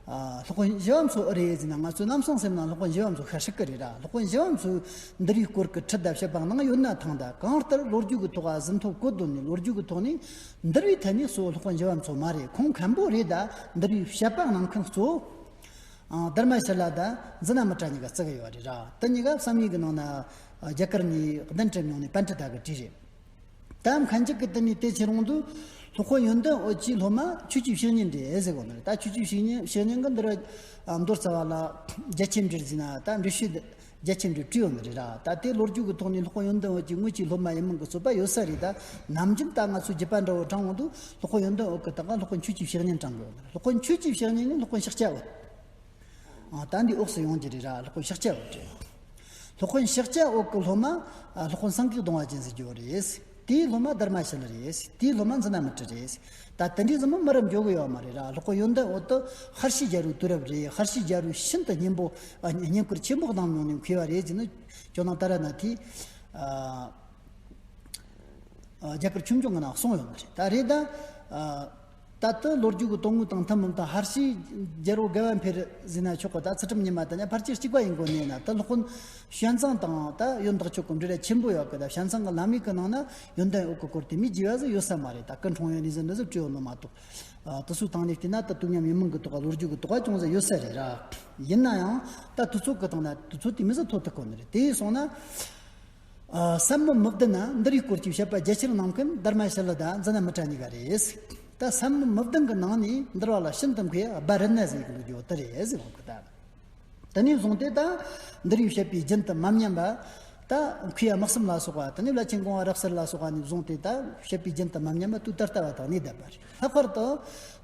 ཨ། སློབ་དཔོན་ཞི་བ་འཚོ་ཨེ་རེད་ཟེར་ན། ང་ཚོའི་རྣམ་གསུམ་སེམས་ནང་སློབ་དཔོན་ཞི་བ་འཚོ་ཤ་སྲིད་ཀྱི་རེད་ར། སློབ་དཔོན་ཞི་བ་འཚོས་འདུལ་བའི་སྐོར་གྱི་ཁྲིད་དང་བཤད་པ་གནང་ཡོད་ན་ཐང་། ད་གང་ལྟར་ལོ་རྒྱུས་ཀྱི་ཐོག་ཨ་ཟིན་ཐོ་བཀོད་དོན་ནི་ལོ་རྒྱུས་ཀྱི་ཐོག་ནས་འདུལ་བའི་ཐད་ནས་གཙོ་བོ་སློབ་དཔོན་ཞི་བ་འཚོ་མ་རེད། ཁོང་མཁན་པོ་རེད། ད་འདུལ་བའི་བཤད་པ་གནང་མཁན་གཙོ་བོ། ཨ། དྷརྨ་ཤཱ་ལ་དང་ཛི་ན་མི་ཏྲ་གཉིས་ཀ་བརྩི་གི་ཡོད་རེད་ར། དེ་གཉིས་ཀ་བསམ་ཡས་ཀྱི་ནང་ན། ཨ། རྒྱ་གར་ནས་གདན་དྲངས་མྱོང་ནས་པཎྜི་ཏ་གི་བྲིས་རེད། ད་མཁན་ཆེན་གྱིས་དེ་ནས་དེ་བྱེད་རུང་དུ་སློབ་དཔོན་ཡོན་ཏན་འོད་ཀྱིས་སློབ་མ་ཆོས་ཀྱི་བཤེས་གཉེན་རེད་ཟེར་གོ་ནི་རེད། ད་ཆོས་ཀྱི་བཤེས་གཉེན། བཤེས་གཉེན་གྱིས་འདི་རུ། ཨ། མདོ་རྩ་བ་ལ་རྒྱ་ཆེར་འགྲེལ་ཟེར་ན། ད་འགྲེལ་བཤད་ རྒྱ་ཆེན་པོས་བྲིས་ཡོད་ནི་རེད་ར། ད་དེ་ལོ་རྒྱུས་ཀྱི་ཐོག་ནས་སློབ་དཔོན་ཡོན་ཏན་འོད་ཀྱིས་དངོས་ཀྱི་སློབ་མ་ཡིན་མིན་གྱི་རྩོད་པ་ཡོད་ས་རེད། ད་ནམ་རྒྱུན་ད་ང་ཚོ་རྒྱུད་པ་འདྲ་བོ་དྲངས་འོང་དུས་སློབ་དཔོན་ཡོན་ཏན་འོད་ཀྱི་སྟེང་ང་སློབ་དཔོན་ཆོས་ཀྱི་བཤེས་གཉེན་དྲངས་དགོས་ཡོད་ནི་རེད། སློབ་དཔོན་ཆོས་ཀྱི་བཤེས་གཉེན་ནི་སློབ་དཔོན་ཤཱཀྱ་འོད། ཨ། ད་འདི་འོག་སུ་ཡོང་རྒྱུ་རེད་ར། སློབ་དཔོན་ཤཱཀྱ་འོད་རེད། སློབ་དཔོན་ཤཱཀྱ་འོད་ཀྱི་སློབ་མ། ཨ། སློབ་དཔོན་སངས་རྒྱས་གདོང་པ་ཅན་ཟེར་རྒྱུ་རེད། དེའི་སློབ་མ་དྷརྨ་ཤཱི་ལ་རེད། དེའི་སློབ་མ་ཛྙཱ་ན་མི་ཏྲ་རེད། ད་དེ་འདྲའི་ཟིག་མོ་མི་རབས་འགྱོ་གི་ཡོད་མ་རེད་ར། སློབ་དཔོན་ཡོན་ཏན་འོད་དེ་ཧར་ཤི་རྒྱལ་པོའི་དུས་རབས་རེད། ཧར་ཤི་རྒྱལ་པོས་ཤིན་ཏུ་སྙན་པོ། ཨ། བསྙེན་བཀུར་ཆེན་པོ་གནང་མྱོང་ནས་མཁས་པ་རེད་ཟེར་ནས་ཇོ་ནང་ཏཱ་ར་ནཱ་ཐས། ཨ། ཨ། རྒྱ་གར་ཆོས་འབྱུང་གི་ནང་གསུངས་ཡོད་མ་རེད། ད་རེད་ད། ཨ། ད་ལྟ་ལོ་རྒྱུས་ཀྱི་དོན་དངོས་དང་མཐུན་མིན་དང་། ཧར་ཤི་རྒྱལ་པོ་དགའ་བ་འཕེལ་ཟེར་ན་ཆོག་གི། ད་ཚུལ་ཁྲིམས་ཉི་མ་དང་ཡང་ཕལ་ཆེར་གཅིག་པ་ཡིན་དགོས་ནས་ན། ད་སློབ་དཔོན་ཞོན་ཙང་དང་ད་ཡོན་བདག་མཆོག་གི་འབྲེལ་བ་ཆེན་པོ་ཡོད་གི། ད་ཞོན་ཙང་གི་ལམ་ཡིག་གི་ནང་ན་ཡོན་ཏན་འོད་ཀྱི་སྐོར་དེ་མོ་ཅིག་ཟིག་ཡོད་ས་མ་རེད། ད་སྐུ་འཁྲུངས་ཡུལ་ནས་ཟིག་འདི་ཟིག་བྲིས་ཡོད་ནི་མ་གཏོགས། ཨ། དེ་ཚོའི་སྟེང་ནས་བལྟས་ན་ད་དུས་མཉམ་ཡིན་མིན་གྱི་དོགས་པ། ལོ་རྒྱུས་ཀྱི་དོགས་པ་ཅུང་ཟད་ཡོད་ས་རེད་ར། ཡིན་ན་ཡང་ད་དུས་ཚོད་ཀྱི་སྟེང་ན་དུས་ཚོད་དེ་མོ་ཟིག་ཐོགས་ཐུབ་གོ་ནི་རེད། དེ་ཡིན་སོང་ན། ཨ། ཟབ་མོ་མི་བདུན་ན་འདུལ་བའི་སྐོར་གྱི་བཤད་པ་རྒྱ་ཆེར་གནང་མཁན་དྷརྨ་ཤཱི་ལ་དང་ཛྙཱ་ན་མི་ཏྲ་གཉིས་ཀ་རེད། ད་ཟབ་མོ་མི་བདུན་གྱི་ནང་ནས་འདུལ་བ་ལ་ཤིན་ཏུ་མཁས་པ་བྷ་ར་ཎ་ཟེར་གྱི་འདུག་རྒྱུ་དེ་རེད་ཟེར་གོ་གི། ད་དེ་ནས་བཟུང་སྟེ་ད་འདུལ་བའི་བཤད་པའི་རྒྱུན་དུ་མ་ཉམས་པ། ད་མཁས་པ་དམག་གསུམ་ལ་སོགས་པ། དེ་ནས་བླ་ཆེན་གོང་མ་རབ་གསལ་ལ་སོགས་པ་ནས་བཟུང་སྟེ་ད་བཤད་པའི་རྒྱུན་དུ་མ་ཉམས་པ་དུས་ད་ལྟ་བ་དང་གནས་བསྡད་པ་རེད། ལྷག་པར་དུ་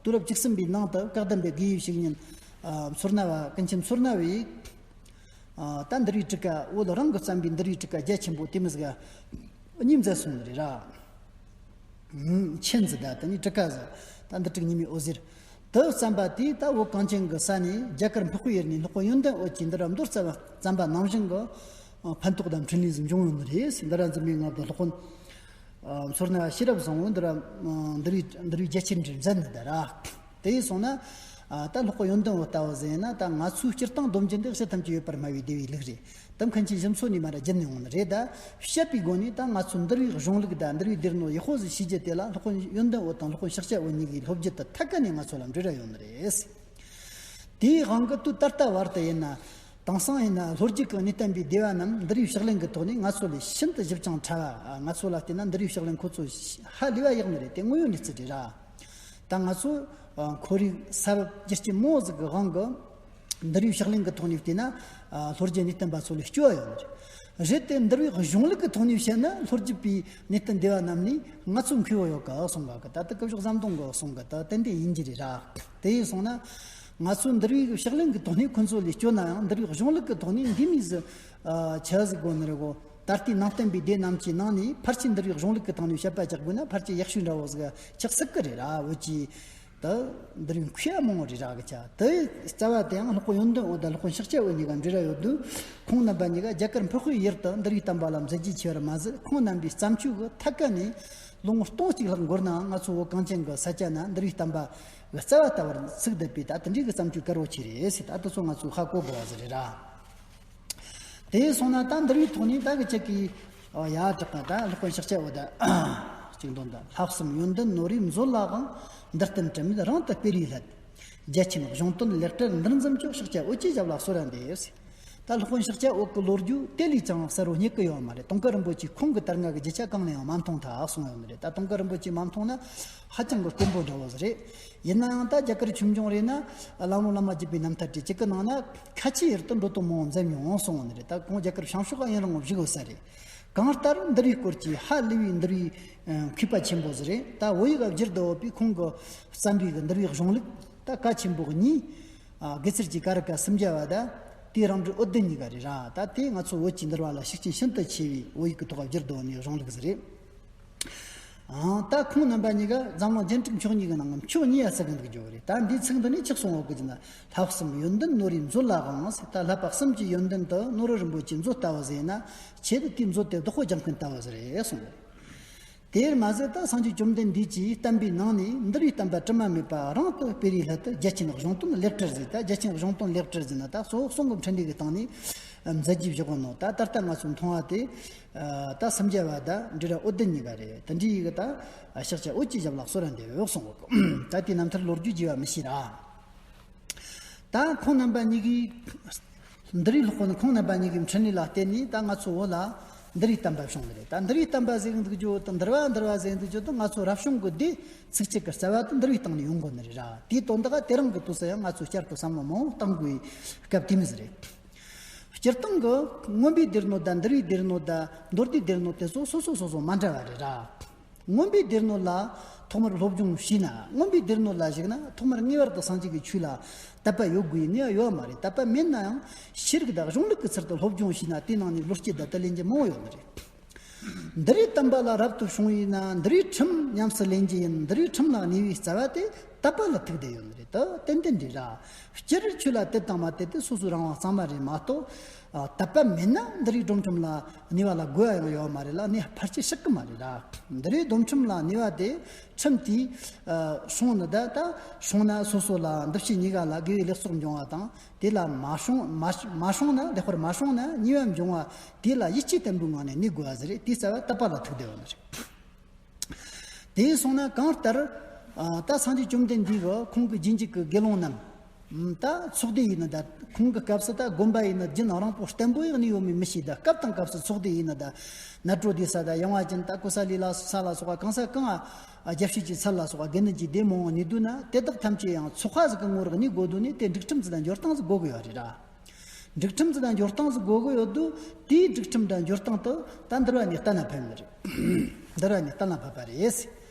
དུས་རབས་བཅུ་གསུམ་པའི་ནང་དུ་བཀའ་གདམས་པའི་དགེ་བའི་བཤེས་གཉེན། ཨ། མཚོ་སྣ་བ། ཀུན་མཁྱེན་མཚོ་སྣ་བས། ཨ། ད་འདུལ་བའི་ཊཱི་ཀ། བོད་རང་གིས་བརྩམས་པའི་འདུལ་བའི་ཊཱི་ཀ་རྒྱ་ཆེན་པོ་དེ་མོ་ཟིག་གཉིས་མཛད་སོང་ནི་རེད་ར། ཨུམ། མཆན་ཟིག་ད་དེ་ནས་ཊཱི་ཀ་ཟིག་ད་འདུལ་ཊཱིཀ་ཉི་མའི་འོད་ཟེར་དེ་བརྩམས་པ་དེས་ད་བོད་གངས་ཅན་གྱི་ས་ནས་རྒྱ་གར་འཕགས་པའི་ཡུལ་ནས་སློབ་དཔོན་ཡོན་ཏན་འོད་ཀྱིས་འདུལ་བ་མདོར་བསྡུས་པ་བརྩམས་པ་ནང་བཞིན་གྱི། ཨ། ཕན་ཐོགས་དང་འཕྲིན་ལས་ཟིག་འབྱུང་ཡོད་ནི་རེད། འདི་ར་འཛིན་པའི་ངག་དང་སློབ་དཔོན། ཨ། མཚོ་སྣ་བ་ཤེས་རབ་བཟང་བོས་འདི་ར། ཨ། འདུལ་བའི། འདུལ་བའི་རྒྱ་ཆེར་འགྲེལ་མཛད་ནི་ད་ར། དེ་ཡིན་སོང་ན། ཨ། ད་སློབ་དཔོན་ཡོན་ཏན་འོད་ལྟ་བུ་ཟིག་ཡིན་ན། ད་ང་ཚོའི་སྤྱིར་བཏང་སྡོམ་རྒྱུན་འདི་སྤྱི་ཐམས་ཅད་ཡོད་པར་སྨྲ་བའི་སྡེ་པའི་ལུགས་རེད། ད་མཁན་ཆེན་ཞི་འཚོ་ནས་མར་ར་བརྒྱུད་ནས་འོང་ནི་རེད། ད་བཤད་པའི་སྒོ་ནས་ད་ང་ཚོ་འདུལ་བའི་གཞུང་ལུགས་དང་འདུལ་བའི་སྡེ་སྣོད་ཡག་པོ་ཟིག་ཤེས་རྒྱུ་དེ་ལ་སློབ་དཔོན་ཡོན་ཏན་འོད་དང་སློབ་དཔོན་ཤཱཀྱ་འོད་གཉིས་ཀྱི་སློབ་རྒྱུན་དེ་ཐད་ཀ་ནས་ང་ཚོ་ལ་འབྲེལ་བ་ཡོད་ནི་རེད། དེའི་དབང་གིས་དུས་ད་ལྟ་བར་དུ་ཡིན་ན། དེང་སང་ཡིན་ན་ལྷོ་རྒྱུད་ཀྱི་གནས་བརྟན་པའི་སྡེ་པ་རྣམས་འདུལ་བའི་ཕྱག་ལེན་གྱི་ཐོག་ནས་ང་ཚོ་ལས་ཤིན་ཏུ་ཞིབ་ཅིང་ཕྲ་བ། ང་ཚོ་ལ་བལྟས་ན་འདུལ་བའི་ཕྱག་ལེན་ཁོ་ཚོ་ཧ་ལས་པ་ཡག་ནི་རེད། དེ་དངོས་ཡོད་གནས་ཚུལ་རེད་ར། ད་ང་ཚོ་ཁོར་ཡུག་ས་བབ་རྒྱུ་རྐྱེན་མང་བོ་ཟིག་གི་དབང་གིས་འདུལ་བའི་ཕྱག་ལེན་གྱི་ཐོག་ནས་བལྟས་ན། ལྷོ་རྒྱུད་གནས་བརྟན་པ་ཚོ་ལས་སྐྱོ་བ་ཡོད་ནི་རེད། རེད་དེ་འདུལ་བའི་གཞུང་ལུགས་ཀྱི་ཐོག་ནས་བཤད་ན་ལྷོ་རྒྱུད་པའི་གནས་བརྟན་སྡེ་པ་རྣམས་ནས་ང་ཚོ་མཁས་པོ་ཡོད་གི་གསུང་གི། ད་ལྟ་སྐུ་ཞབས་ཟམ་གདོང་གིས་གསུང་གི། ད་ཏན་ཏན་ཡིན་རྒྱུ་རེད་ར། དེ་ཡིན་སོང་ན། ང་ཚོ་འདུལ་བའི་ཕྱག་ལེན་གྱི་ཐོག་ནས་ཁོ་ཚོ་ལས་སྐྱོ་ན་ཡང་འདུལ་བའི་གཞུང་ལུགས་ཀྱི་ཐོག་ནས་འདི་མོ་ཟིག་ཨ། ཆི་ཟིག་དགོས་ནི་རེད་གོ། ད་ལྟའི་ནང་བསྟན་པའི་སྡེ་རྣམས་ཀྱི་ནང་ནས་ཕལ་ཆེར་འདུལ་བའི་གཞུང་ལུགས་ཀྱི་ཐོག་ནས་དཔྱད་པ་རྒྱག་དགོས་ན་ཕལ་ཆེར་ཡག་ཤོས་འདྲ་བོ་ཟིག་ཆགས་སྲིད་ཀྱི་རེད་ར། བོད་ཀྱི་ད་འདུལ་བའི་མཁས་པ་མང་བོ་རེད་ར་གི་ཆ། དེ་རྩ་བ་དེའང་སློབ་དཔོན་ཡོན་ཏན་འོད་དང་སློབ་དཔོན་ཤཱཀྱ་འོད་གཉིས་ཀ་འབྲེལ་བ་ཡོད་དུས། ཁོང་རྣམ་པ་གཉིས་ཀ་རྒྱ་གར་འཕགས་པའི་ཡུལ་དུ་འདུལ་བའི་བསྟན་པ་ལ་མཛད་རྗེས་ཆེ་བར་མ་ཟད། ཁོང་རྣམ་པའི་བརྩམས་ཆོས་ཀྱིས་ཐད་ཀ་ནས་ལོ་ངོ་སྟོང་གཅིག་ལྷག་འགོར་ནའང་། ང་ཚོ་བོད་གངས་ཅན་གྱི་ས་ཆ་ན་འདུལ་བའི་བསྟན་པ་གི་རྩ་བ་ལྟ་བུར་ཚུགས་བསྡད་པའི་ད་དེ་འདྲའི་གི་བརྩམས་ཆོས་དཀར་པོ་ཆེ་རེད་ཟེར། ད་དེ་ཚོ་ང་ཚོས་ཧ་གོ་དགོས་པ་ཟིག་རེད་ར། དེ་སོང་ན་ད་འདུལ་བའི་ཐོག་ནས་ད་གི་ཅིག་གིས། ཨོ་ཡ། དྲག་པ་ད་སློབ་དཔོན་ཤཱཀྱ་འོད་ད་གཅིག་འདོན་ད། ལྷ་གསུམ་ཡོན་ཏན་ནོར་བུའི་མཛོད་ལའང་། འདིར་བསྟན་དྲི་མེད་རང་དུ་སྤེལ་རེའི་སླད། རྒྱ་ཆེན་གཞུང་དོན་ལེགས་བཀྲལ་འདིར་འཛོམས་ཀྱང་། ཤཱཀྱ་འོད་ཀྱི་ཞབས་ལ་གསོལ་བ་འདེབས། ད་སློབ་དཔོན་ཤཱཀྱ་འོད་ཀྱི་ལོ་རྒྱུས་དེ་ལས་ཀྱང་གསལ་བོ་རྙེད་ཀྱི་ཡོད་མ་རེད། དུང་དཀར་རིན་པོ་ཆེས་ཁོང་གི་དར་སྔ་གི་རྒྱུ་ཆ་གང་ནས་ཡང་མ་མཐོང་ཐལ་གསུངས་ཡོད་ནི་རེད། ད་དུང་དཀར་རིན་པོ་ཆེས་མ་མཐོང་ན་ཧ་ཅང་གི་དཀོན་པོ་འདྲ་བོ་ཟིག་རེད། ཡིན་ན་ཡང་ད་རྒྱ་གར་ཆོས་འབྱུང་རེད་ན། བླ་མ་བླ་མ་བརྒྱུད་པའི་རྣམ་ཐར་བྲིས་གཅིག་གི་ནང་ན་ཁ་ཆེའི་ཡུལ་དུ་འགྲོ་དོན་མང་བོ་མཛད་མྱོང་གསུངས་ཡོད་ནི་རེད། ད་ཁོང་རྒྱ་གར་བྱང་ཕྱོགས་ལ་ཡུན་རིང་བོ་བཞུགས་ཡོད་ས་རེད། གང་ལྟར་འདུལ་བའི་སྐོར་གྱི་ཧ་ལས་པའི་འདུལ་བའི་མཁས་པ་ཆེན་པོ་ཟིག་རེད། ད་བོད་ཡིག་བསྒྱུར་དུ་ཡོད་པའི་ཁོང་གི་བརྩམས་པའི་གི་འདུལ་བའི་གཞུང་ལུགས་ད་གལ་ཆེན་པོ་གཉིས། ཨ། དགེ་ཚུལ་གྱི་ཀ་རུ་ཀ་སུམ་བརྒྱ་པ་དང་། དེའི་རང་འགྲེལ་འོད་ལྡན་གཉིས་ཀ་རེད་ར། ད་དེ་ང་ཚོ་བོད་ཀྱི་འདུལ་བ་ལ་ཤུགས་རྐྱེན་ཤིན་ཏུ་ཆེ་བའི་བོད་ཡིག་གི་ཐོག་བསྒྱུར་དུ་ཡོད་ནི་གཞུང་ལུགས་ཟིག་རེད། ཨང་། ད་ཁོང་རྣམ་པ་གཉིས་ཀ་འཛམ་གླིང་རྒྱན་དྲུག་མཆོག་གཉིས་ཀྱི་ནང་མཆོག་གཉིས་ཡ་ཟེར་གི་འདུག་རྒྱུ་རེད། ད་འདིའི་ཚིག་འདི་ནས་ཅི་གསུངས་ཡོད་གི་ཟེར་ན། ལྷ་གསུམ་ཡོན་ཏན་ནོར་བུའི་མཛོད་ལའང་ཟེར། ད་བསླབ་པ་གསུམ་གྱི་ཡོན་ཏན་དེ་ནོར་བུ་རིན་པོ་ཆེའི་མཛོད་ལྟ་བུ་ཟིག་ཡིན་ན། ཆེད་དུ་དེའི་མཛོད་དེ་བདག་པོ་རྒྱག་མཁན་ལྟ་བུ་ཟིག་རེད་གསུངས་ཡོད། དེར་མ་ཟད་ད་སངས་རྒྱས་བཅོམ་ལྡན་འདས་ཀྱི་བསྟན་པའི་ནང་ནས་འདུལ་བའི་བསྟན་པ་དྲི་མ་མེད་པ་རང་དུ་སྤེལ་རེའི་སླད་དུ་རྒྱ་ཆེན་གཞུང་དོན་ལེགས་བཀྲལ་ཟེར། ད་རྒྱ་ཆེན་གཞུང་དོན་ལེགས་བཀྲལ་ཟེར་ན་ད་གཙོ་བོ་གསུང་གི་འཕྲིན་ལས་ཀྱི་སྟེང་ནས་མཛད་རྗེས་བཞག་གོ་ནོ། ད་ད་ལྟ་ང་ཚོ་མཐོང་བ་དེ། ཨ། ད་སུམ་བརྒྱ་པ་དང་འབྲི་ར་འོད་ལྡན་གཉིས་ཀ་རེད། དེ་འདྲའི་ཡི་གེ་ད་ཤཱཀྱ་འོད་ཀྱི་ཞབས་ལ་གསོལ་བ་འདེབས་ཡོད་གསུངས་གོ། ད་དེའི་རྣམ་ཐར་ལོ་རྒྱུས་བགྱི་བ་མི་ཤེས་ར། ད་ཁོང་རྣམ་པ་གཉིས་ཀྱིས། འདུལ་བའི་སློབ་དཔོན་ཁོང་རྣམ་པ་གཉིས་ཀྱི་འཕྲིན་ལས་ལ་བརྟེན་ནས་ད་ང་ཚོ་བོད་ལ་འདུལ་བའི་བསྟན་པ་བྱུང་བ་རེད། ད་འདུལ་བའི་བསྟན་པ་ཟེར་གི་འདུག་རྒྱུ་དང་འདུལ་བ་འདུལ་བ་ཟེར་གི་འདུག་རྒྱུ་དང་། ང་ཚོ་རབ་བྱུང་གི་སྡེ་ཚིགས་བཅད་ཀྱི་རྩ་བ་དེ་འདུལ་བའི་སྟེང་ནས་ཡོང་དགོས་ནི་རེད་ར། དེའི་དོན་དག་དེ་རིང་གི་དུས་སུ་ཡང་ང་ཚོ་བསྐྱར་དུ་བསམ་བློ་མང་བོ་གཏང་དགོས་པའི་སྐབས་དེ་མོ་ཟིག་རེད། སྤྱིར་བཏང་གི་མངོན་པའི་སྡེ་སྣོད་དང་འདུལ་བའི་སྡེ་སྣོད་དང་མདོ་སྡེའི་སྡེ་སྣོད་དེ་ཚོ་སོ་སོ་སོ་སོ་མ་འདྲ་བ་རེད་ར། མངོན་པའི་སྡེ་སྣོད་ལ་ཐོག་མར་སློབ་སྦྱོང་བྱས་ན། མངོན་པའི་སྡེ་སྣོད་ལ་གཞིགས་ན་ཐོག་མར་ངེས་པར་དུ་སངས་རྒྱས་ཀྱི་ཆོས་ལ་དད་པ་ཡོད་དགོས་ཡི་ནུས་པ་ཡོད་མ་རེད། དད་པ་མེད་ན་ཡང་ཤེས་རིག་དང་གཞུང་ལུགས་ཀྱི་ཚུལ་དུ་སློབ་སྦྱོང་བྱས་ན་དེའི་ནང་ནས་བློ་སྐྱེད་དང་དེ་ལེན་རྒྱུ་མང་བོ་ཡོད་ནི་རེད། འདུལ་བའི་བསྟན་པ་ལ་རབ་ཏུ་བྱུང་བས་ན་འདུལ་བའི་ཁྲིམས་ཉམས་སུ་ལེན་རྒྱུ་ཡིན། འདུལ་བའི་ཁྲིམས་ལ་གནས་པའི་རྩ་བ་དེ་དད་པ་ལ་ཐུག་བསྡད་ཡོད་ནི་རེད། ད་ཏན་ཏན་རེད་ར། སྤྱིར་ཆོས་ལ་དད་དང་མ་དད་དེ་སོ་སོའི་རང་དབང་གཙང་མ་རེད་མ་གཏོགས། ཨ། དད་པ་མེད་ན་འདུལ་བའི་སྒྲོམ་ཁྲིམས་ལ་གནས་པ་ལ་དགོས་པ་ཡང་ཡོད་མ་རེད་ལ། གནས་ཕལ་ཆེར་སྲིད་གི་མ་རེད་ར། འདུལ་བའི་སྒྲོམ་ཁྲིམས་ལ་གནས་པ་དེ་ཁྲིམས་དེས། ཨ། སྲུང་ནི་ད་ད་སྲུང་ན་སོ་སོ་ལ་འདུ་བྱེད་གཉིས་ཀ་ལ་དགེ་བའི་ལེགས་ཚོགས་འབྱུང་བ་དང་། དེ་ལ་མ་སྲུང་མ་མ་སྲུང་ན། ལེགས་པར་མ་སྲུང་ན་ཉེས་པ་འབྱུང་བ། དེ་ལ་ཡིད་ཆེས་བརྟན་པོའི་ངང་ནས་གནས་དགོས་པ་ཟེར་རེད། དེའི་རྩ་བ་དད་པ་ལ་ཐུག་བསྡད་ཡོད་ནི་རེད། དེ་སོང་ན་གང་ལྟར། ཨ། ད་སངས་རྒྱས་བཅོམ་ལྡན་འདས་ཀྱིས་ཁོང་གི་རྗེས་འཇུག་གི་དགེ་སློང་རྣམས། ཨ། ད་ཚོགས་སྡེ་ཡིན་ན་ད་ཁོང་གི་སྐབས་སུ་ད་དགོན་པ་ཡིན་ན་རྒྱུན་རིང་པོ་བརྟན་པོ་ཡང་གནས་ཡོད་མེད་མི་ཤེས། ད་སྐབས་དང་སྐབས་སུ་ཚོགས་སྡེ་ཡིན་ན་ད་ནཱ་རོ་ཏི་ས་དང་ཡང་བ་ཅན་ད་ཀོ་ས་ལི་ལ་ས་ལ་སོགས་པ་གང་ས་གང་ང་རྒྱལ་སྲས་ཀྱི་ཚལ་ལ་སོགས་པ་དགེ་འདུན་གྱི་སྡེ་མང་བོ་གནས་དུས་ན་དེ་དག་ཐམས་ཅད་ཡང་ཚོགས་པ་ཟིག་གི་ངོ་རིག་གནས་དགོས་དུས་ནས་དེ་སྒྲིག་ཁྲིམས་ཟིག་དང་འཇོར་སྟངས་ཟིག་དགོས་གི་ཡོད་རེད་ར། སྒྲིག་ཁྲིམས་ཟིག་དང་འཇོར་སྟངས་ཟིག་དགོས་གི་ཡོད་དུས། དེའི་སྒྲིག་ཁྲིམས་དང་འཇོར་སྟངས་དེ་ད་འདུལ་བ་ནས་གཏན་ལ་ཕབ་ནི་རེད། འདུལ་བ་ནས་གཏན་ལ་ཕབ་པ་རེད།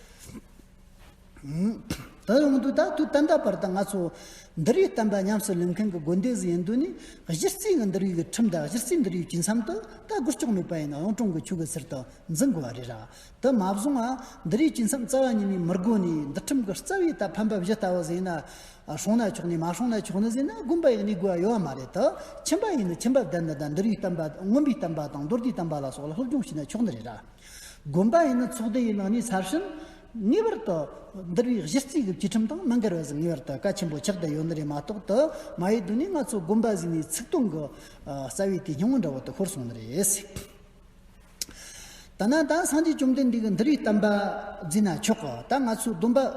ད་ཡོང་དུས་ད་དུས་ད་ལྟ་བར་དུ་ང་ཚོ་འདུལ་བའི་བསྟན་པ་ཉམས་སུ་ལེན་མཁན་གྱི་དགོན་སྡེ་ཟིག་ཡིན་དུས་ནི། གཞི་རྩའི་གི་འདུལ་བའི་གི་ཁྲིམས་དང་གཞི་རྩའི་འདུལ་བའི་བཅུད་མཚམས་དེ་ད་སྒོར་ལྕོག་མེད་པ་ཡིན་ན་གཡུང་དྲུང་གི་ཆོས་གི་ཚུལ་དུ་འཛིན་དགོས་པ་རེད་ར། དེ་མ་བཟུང་བ་འདུལ་བའི་བཅུད་མཚམས་རྩ་བ་ཉིད་ནས་མི་དགོས་ནས། འདུལ་ཁྲིམས་ཀྱི་རྩ་བའི་ད་ཕན་པ་བཞི་ལྟ་བུ་ཟིག་ཡིན་ན། ཨ། སྲུང་ན་ཆོག་ནི་མ་སྲུང་ན་ཆོག་ནི་ཟེར་ན་དགོན་པ་ཡིན་ནི་དགོས་པ་ཡོད་མ་རེད། ད་ཁྱིམ་པ་ཡིན་ནི་ཁྱིམ་པ་བསྡད་ནི་དང་འདུལ་བའི་བསྟན་པ། མངོན་པའི་བསྟན་པ་དང་མདོ་སྡེའི་བསྟན་པ་ལ་སོགས་ལ་སློབ་སྦྱོང་བྱས་ན་ཆོག་ནི་རེད་ར། དགོན་པ་ཡིན་ནི་ཚོགས་སྡེ་ཡིན་ནི་ཚར་ཕྱིན་ངེས་པར་དུ་འདུལ་བའི་གཞི་རྩའི་གི་བཅུད་ཁྲིམས་དང་མི་འགལ་བ་ཟིག་ངེས་པར་དུ་གལ་ཆེན་པོ་ཆགས་བསྡད་ཡོད་ནི་རེད་མ་གཏོགས། དེ་མ་ཡིན་དུས་ནི་ང་ཚོ་དགོན་པ་ཟིག་ནས་ཚིག་དོན་གི། ཨ། རྩ་བའི་དེ་སྙིང་བོ་འདྲ་བོ་དེ་ཤོར་སོང་ནི་རེད། ད་ན་ད་སངས་རྒྱས་བཅོམ་ལྡན་འདས་ཀྱིས་འདུལ་བའི་བསྟན་པ་བརྩིས་ན་ཆོག་གི། ད་ང་ཚོའི་སྡོམ་པ། ཨ།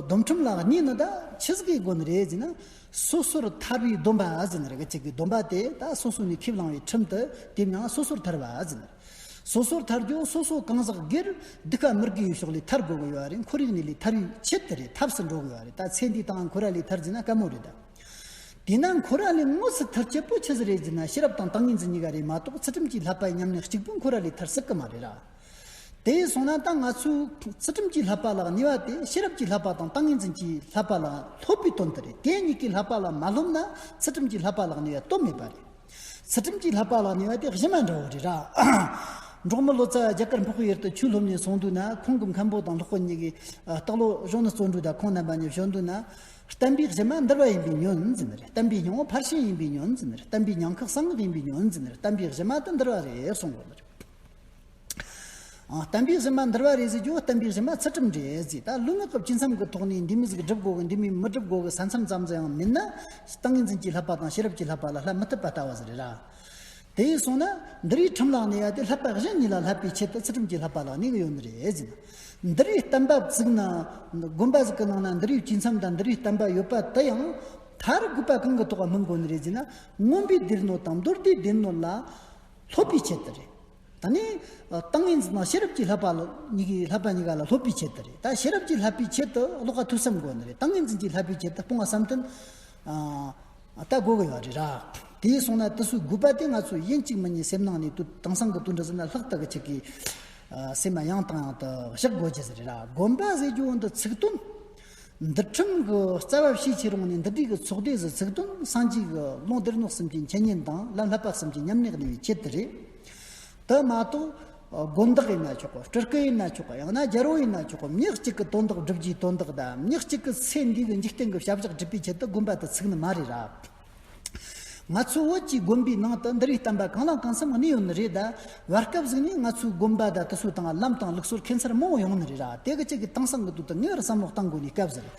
སྡོམ་ཁྲིམས་ལ་གནས་ནི་ད་ཆི་ཟིག་གི་དགོས་ནི་རེད་ཟེར་ན། སོ་སོར་ཐར་བའི་སྡོམ་པ་ཟེར་ནི་རེད། གཅིག་གི་སྡོམ་པ་དེ་ད་སོ་སོ་ནས་ཁས་བླངས་པའི་ཁྲིམས་དེ་དེ་མིང་སོ་སོར་ཐར་བ་ཟེར་ནི་རེད། སོ་སོར་ཐར་རྒྱུ་སོ་སོ་གང་ཟག་སྒེར་སྡིག་པ་མི་དགེ་བའི་ཕྱོགས་ལས་ཐར་དགོས་གི་ཡོད་རེད། འཁོར་བའི་གནས་ལས་ཐར་བའི་ཆེད་དུ་རེད། ཐབས་སུ་འགྲོ་གི་ཡོད་རེད། ད་ཚེ་འདིའི་སྟེང་འཁོར་བ་ལས་ཐར་ཟེར་ན་དཀའ་མོ་རེད་ད། དེས་ན་འཁོར་བ་ལས་དངོས་སུ་ཐར་ཆེད་པོ་ཆི་ཟིག་རེད་ཟེར་ན། ཤེས་རབ་དང་ཏིང་ངེ་འཛིན་གཉིས་ཀ་རེད་མ་གཏོགས། ཚུལ་ཁྲིམས་ཀྱི་བསླབ་པ་ཉམས་ནས་གཅིག་པུས་འཁོར་བ་ལས་ཐར་སྲིད་གི་མ་རེད་ར། དེ་སོང་ན་ད་ང་ཚོས་ཚུལ་ཁྲིམས་ཀྱི་བསླབ་པ་ལ་གནས་པ་དེ་ཤེས་རབ་ཀྱི་བསླབ་པ་དང་ཏིང་ངེ་འཛིན་གྱི་བསླབ་པ་ལ་སློབ་པའི་དོན་དུ་རེད། དེ་གཉིས་ཀྱི་བསླབ་པ་ལ་མ་སློབ་ན་ཚུལ་ཁྲིམས་ཀྱི་བསླབ་པ་ལ་གནས་པའི་དོན་མེད་པ་རེད། ཚུལ་ཁྲིམས་ཀྱི་བསླབ་པ་ལ་གནས་པ་དེ་གཞི་མ་འདྲ་བོ་རེད་ར། འབྲོག་མི་ལོ་ཙཱ་བ་རྒྱ་གར་འཕགས་པའི་ཡུལ་དུ་ཆོས་སློབ་ནས་སོང་དུས་ན། ཁོང་གི་མཁན་པོ་དང་སློབ་དཔོན་གཉིས་ཀྱིས། ཨ། སྟག་ལོ་གཞོན་ནུ་བརྩོན་འགྲུས་དང་ཁོང་རྣམ་པ་གཉིས་བྱོན་དུས་ན། བསྟན་པའི་གཞི་མ་འདུལ་བ་ཡིན་པས་ཉོན་ཟེར་ནི་རེད། བསྟན་པའི་སྙིང་པོ་ཕར་ཕྱིན་ཡིན་པས་ཉོན་ཟེར་ནི་རེད། བསྟན་པའི་ཉམས་ཁག་གསང་སྔགས་ཡིན་པས་ཉོན་ཟེར་ནི་རེད། བསྟན་པའི་གཞི་མ་དེ་འདུལ་བ་རེད་གསུང་གོ་ནི་རེད། ཨ། བསྟན་པའི་གཞི་མ་འདུལ་བ་རེད་ཟེར་རྒྱུ་བོ་བསྟན་པའི་གཞི་མ་ཚུལ་ཁྲིམས་རེད་ཟེར། ད་ལུས་ངག་གི་བཅུད་མཚམས་ཀྱི་ཐོག་ནས་འདི་མོ་ཟིག་སྒྲུབ་དགོས་གི། འདི་མོ་མི་སྒྲུབ་དགོས་གི་ས་མཚམས་ཙམ་ཟིག་ཡང་མིན་ན། ཏིང་ངེ་འཛིན་གྱི་བསླབ་པ་དང་ཤེས་རབ་ཀྱི་བསླབ་པ་ལ་བསླབ་མི་ཐུབ་པ་ལྟ་བུ་ཟིག་རེད་ར། དེ་ཡིན་སོང་ན་འདུལ་བའི་ཁྲིམས་ལ་གནས་པ་དེ་བསླབ་པ་གཞན་གཉིས་ལ་བསླབ་པའི་ཆེད་དུ་ཚུལ་ཁྲིམས་ཀྱི་བསླབ་པ་ལ་གནས་གི་ཡོད་ནི་རེད་ཟེར་ན། འདུལ་བའི་བསྟན་པ་བཙུགས་ན། དགོན་པ་ཟིག་གི་ནང་ན་འདུལ་བའི་བཅུད་མཚམས་དང་འདུལ་བའི་བསྟན་པ་ཡོད་པ་དེ་ཡང་མཐར་དགོས་པ་གང་གི་ཐོག་སྨིན་དགོས་ནི་རེད་ཟེར་ན། མངོན་པའི་སྡེ་སྣོད་དང་མདོ་སྡེའི་སྡེ་སྣོད་ལ་སློབ་པའི་ཆེད་དུ་རེད། ད་ནི་ཏིང་ངེ་འཛིན་དང་ཤེས་རབ་ཀྱི་བསླབ་པ་ལ་གཉིས་ཀའི་བསླབ་པ་གཉིས་ཀ་ལ་སློབ་པའི་ཆེད་དུ་རེད། ད་ཤེས་རབ་ཀྱི་བསླབ་པའི་ཆེད་དུ་ཀློག་པ་ཐོས་བསམ་དགོས་ནི་རེད། ཏིང་ངེ་འཛིན་གྱི་བསླབ་པའི་ཆེད་དུ་སྤོང་བ་བསམ་གཏན། ཨ། ད་དགོས་གི་ཡོད་རེད་ར། དེ་སོང་ན་དེ་ཚོའི་དགོས་པ་དེ་ང་ཚོས་ཡིན་གཅིག་མིན་གཉིས་སེམས་ནང་ནས་དུ་དེང་སང་གི་དུ་འདྲ་ཟེར་ན་ལྷག་ཏུ་གི་ཆེད་ཀྱི། ཨ། སེམས་མ་ཡང་དང་ཡང་དུ་བཞག་དགོས་ཀྱི་ཟེར་རེད་ར། དགོན་པ་ཟེར་རྒྱུ་འདི་ཚིག་དོན། འདུལ་ཁྲིམས་ཀྱི་རྩ་བ་ཕྱེ་ཁྱེར་ཡོང་ནས་འདུལ་སྡེ་གི་ཚོགས་སྡེ་ཟིག་ཚིག་དོན་སངས་རྒྱས་ཀྱི་ལུང་སྡེ་སྣོད་གསུམ་གྱི་འཆད་ཉན་དང་ལམ་བསླབ་པ་གསུམ་གྱི་ཉམས་ལེན་གནང་བའི་ཆེད་དུ་རེད། དེ་མ་གཏོགས། དགོན་བདག་ཡིན་ན་ཆོག་གི། སྤྲུལ་སྐུ་ཡིན་ན་ཆོག་གི། ཡང་ན་རྒྱལ་པོ་ཡིན་ན་ཆོག་གི། མྱི་གཅིག་གི་དོན་དག་སྒྲུབ་རྒྱུའི་དོན་དག་དང་། མྱི་གཅིག་གི་ཚེ་འདི་གི་འཇིག་རྟེན་གྱི་བྱ་བཞག་སྒྲུབ་པའི་ཆེད་དུ་དགོན་པ་དེ་ཚུགས་ནི་མ་རེད་ར། ང་ཚོའི་བོད་ཀྱི་དགོན་པའི་ནང་དུ་འདུལ་བའི་བསྟན་པ་གང་ལ་གང་འཚམ་གནས་ཡོད་ནི་རེད། ད་བར་སྐབས་ཟིག་ནས་ང་ཚོའི་དགོན་པ་དང་དེ་ཚོའི་སྟེང་ལམ་དང་ལུགས་སྲོལ་ཁྱད་མཚར་མང་བོ་ཡོང་ནི་རེད་ར། དེ་གི་གཅིག་གི་དེང་སང་གི་དུས་དུ་ངེས་པར་བསམ་བློ་གཏང་དགོས་ནི་སྐབས་ཟིག་རེད།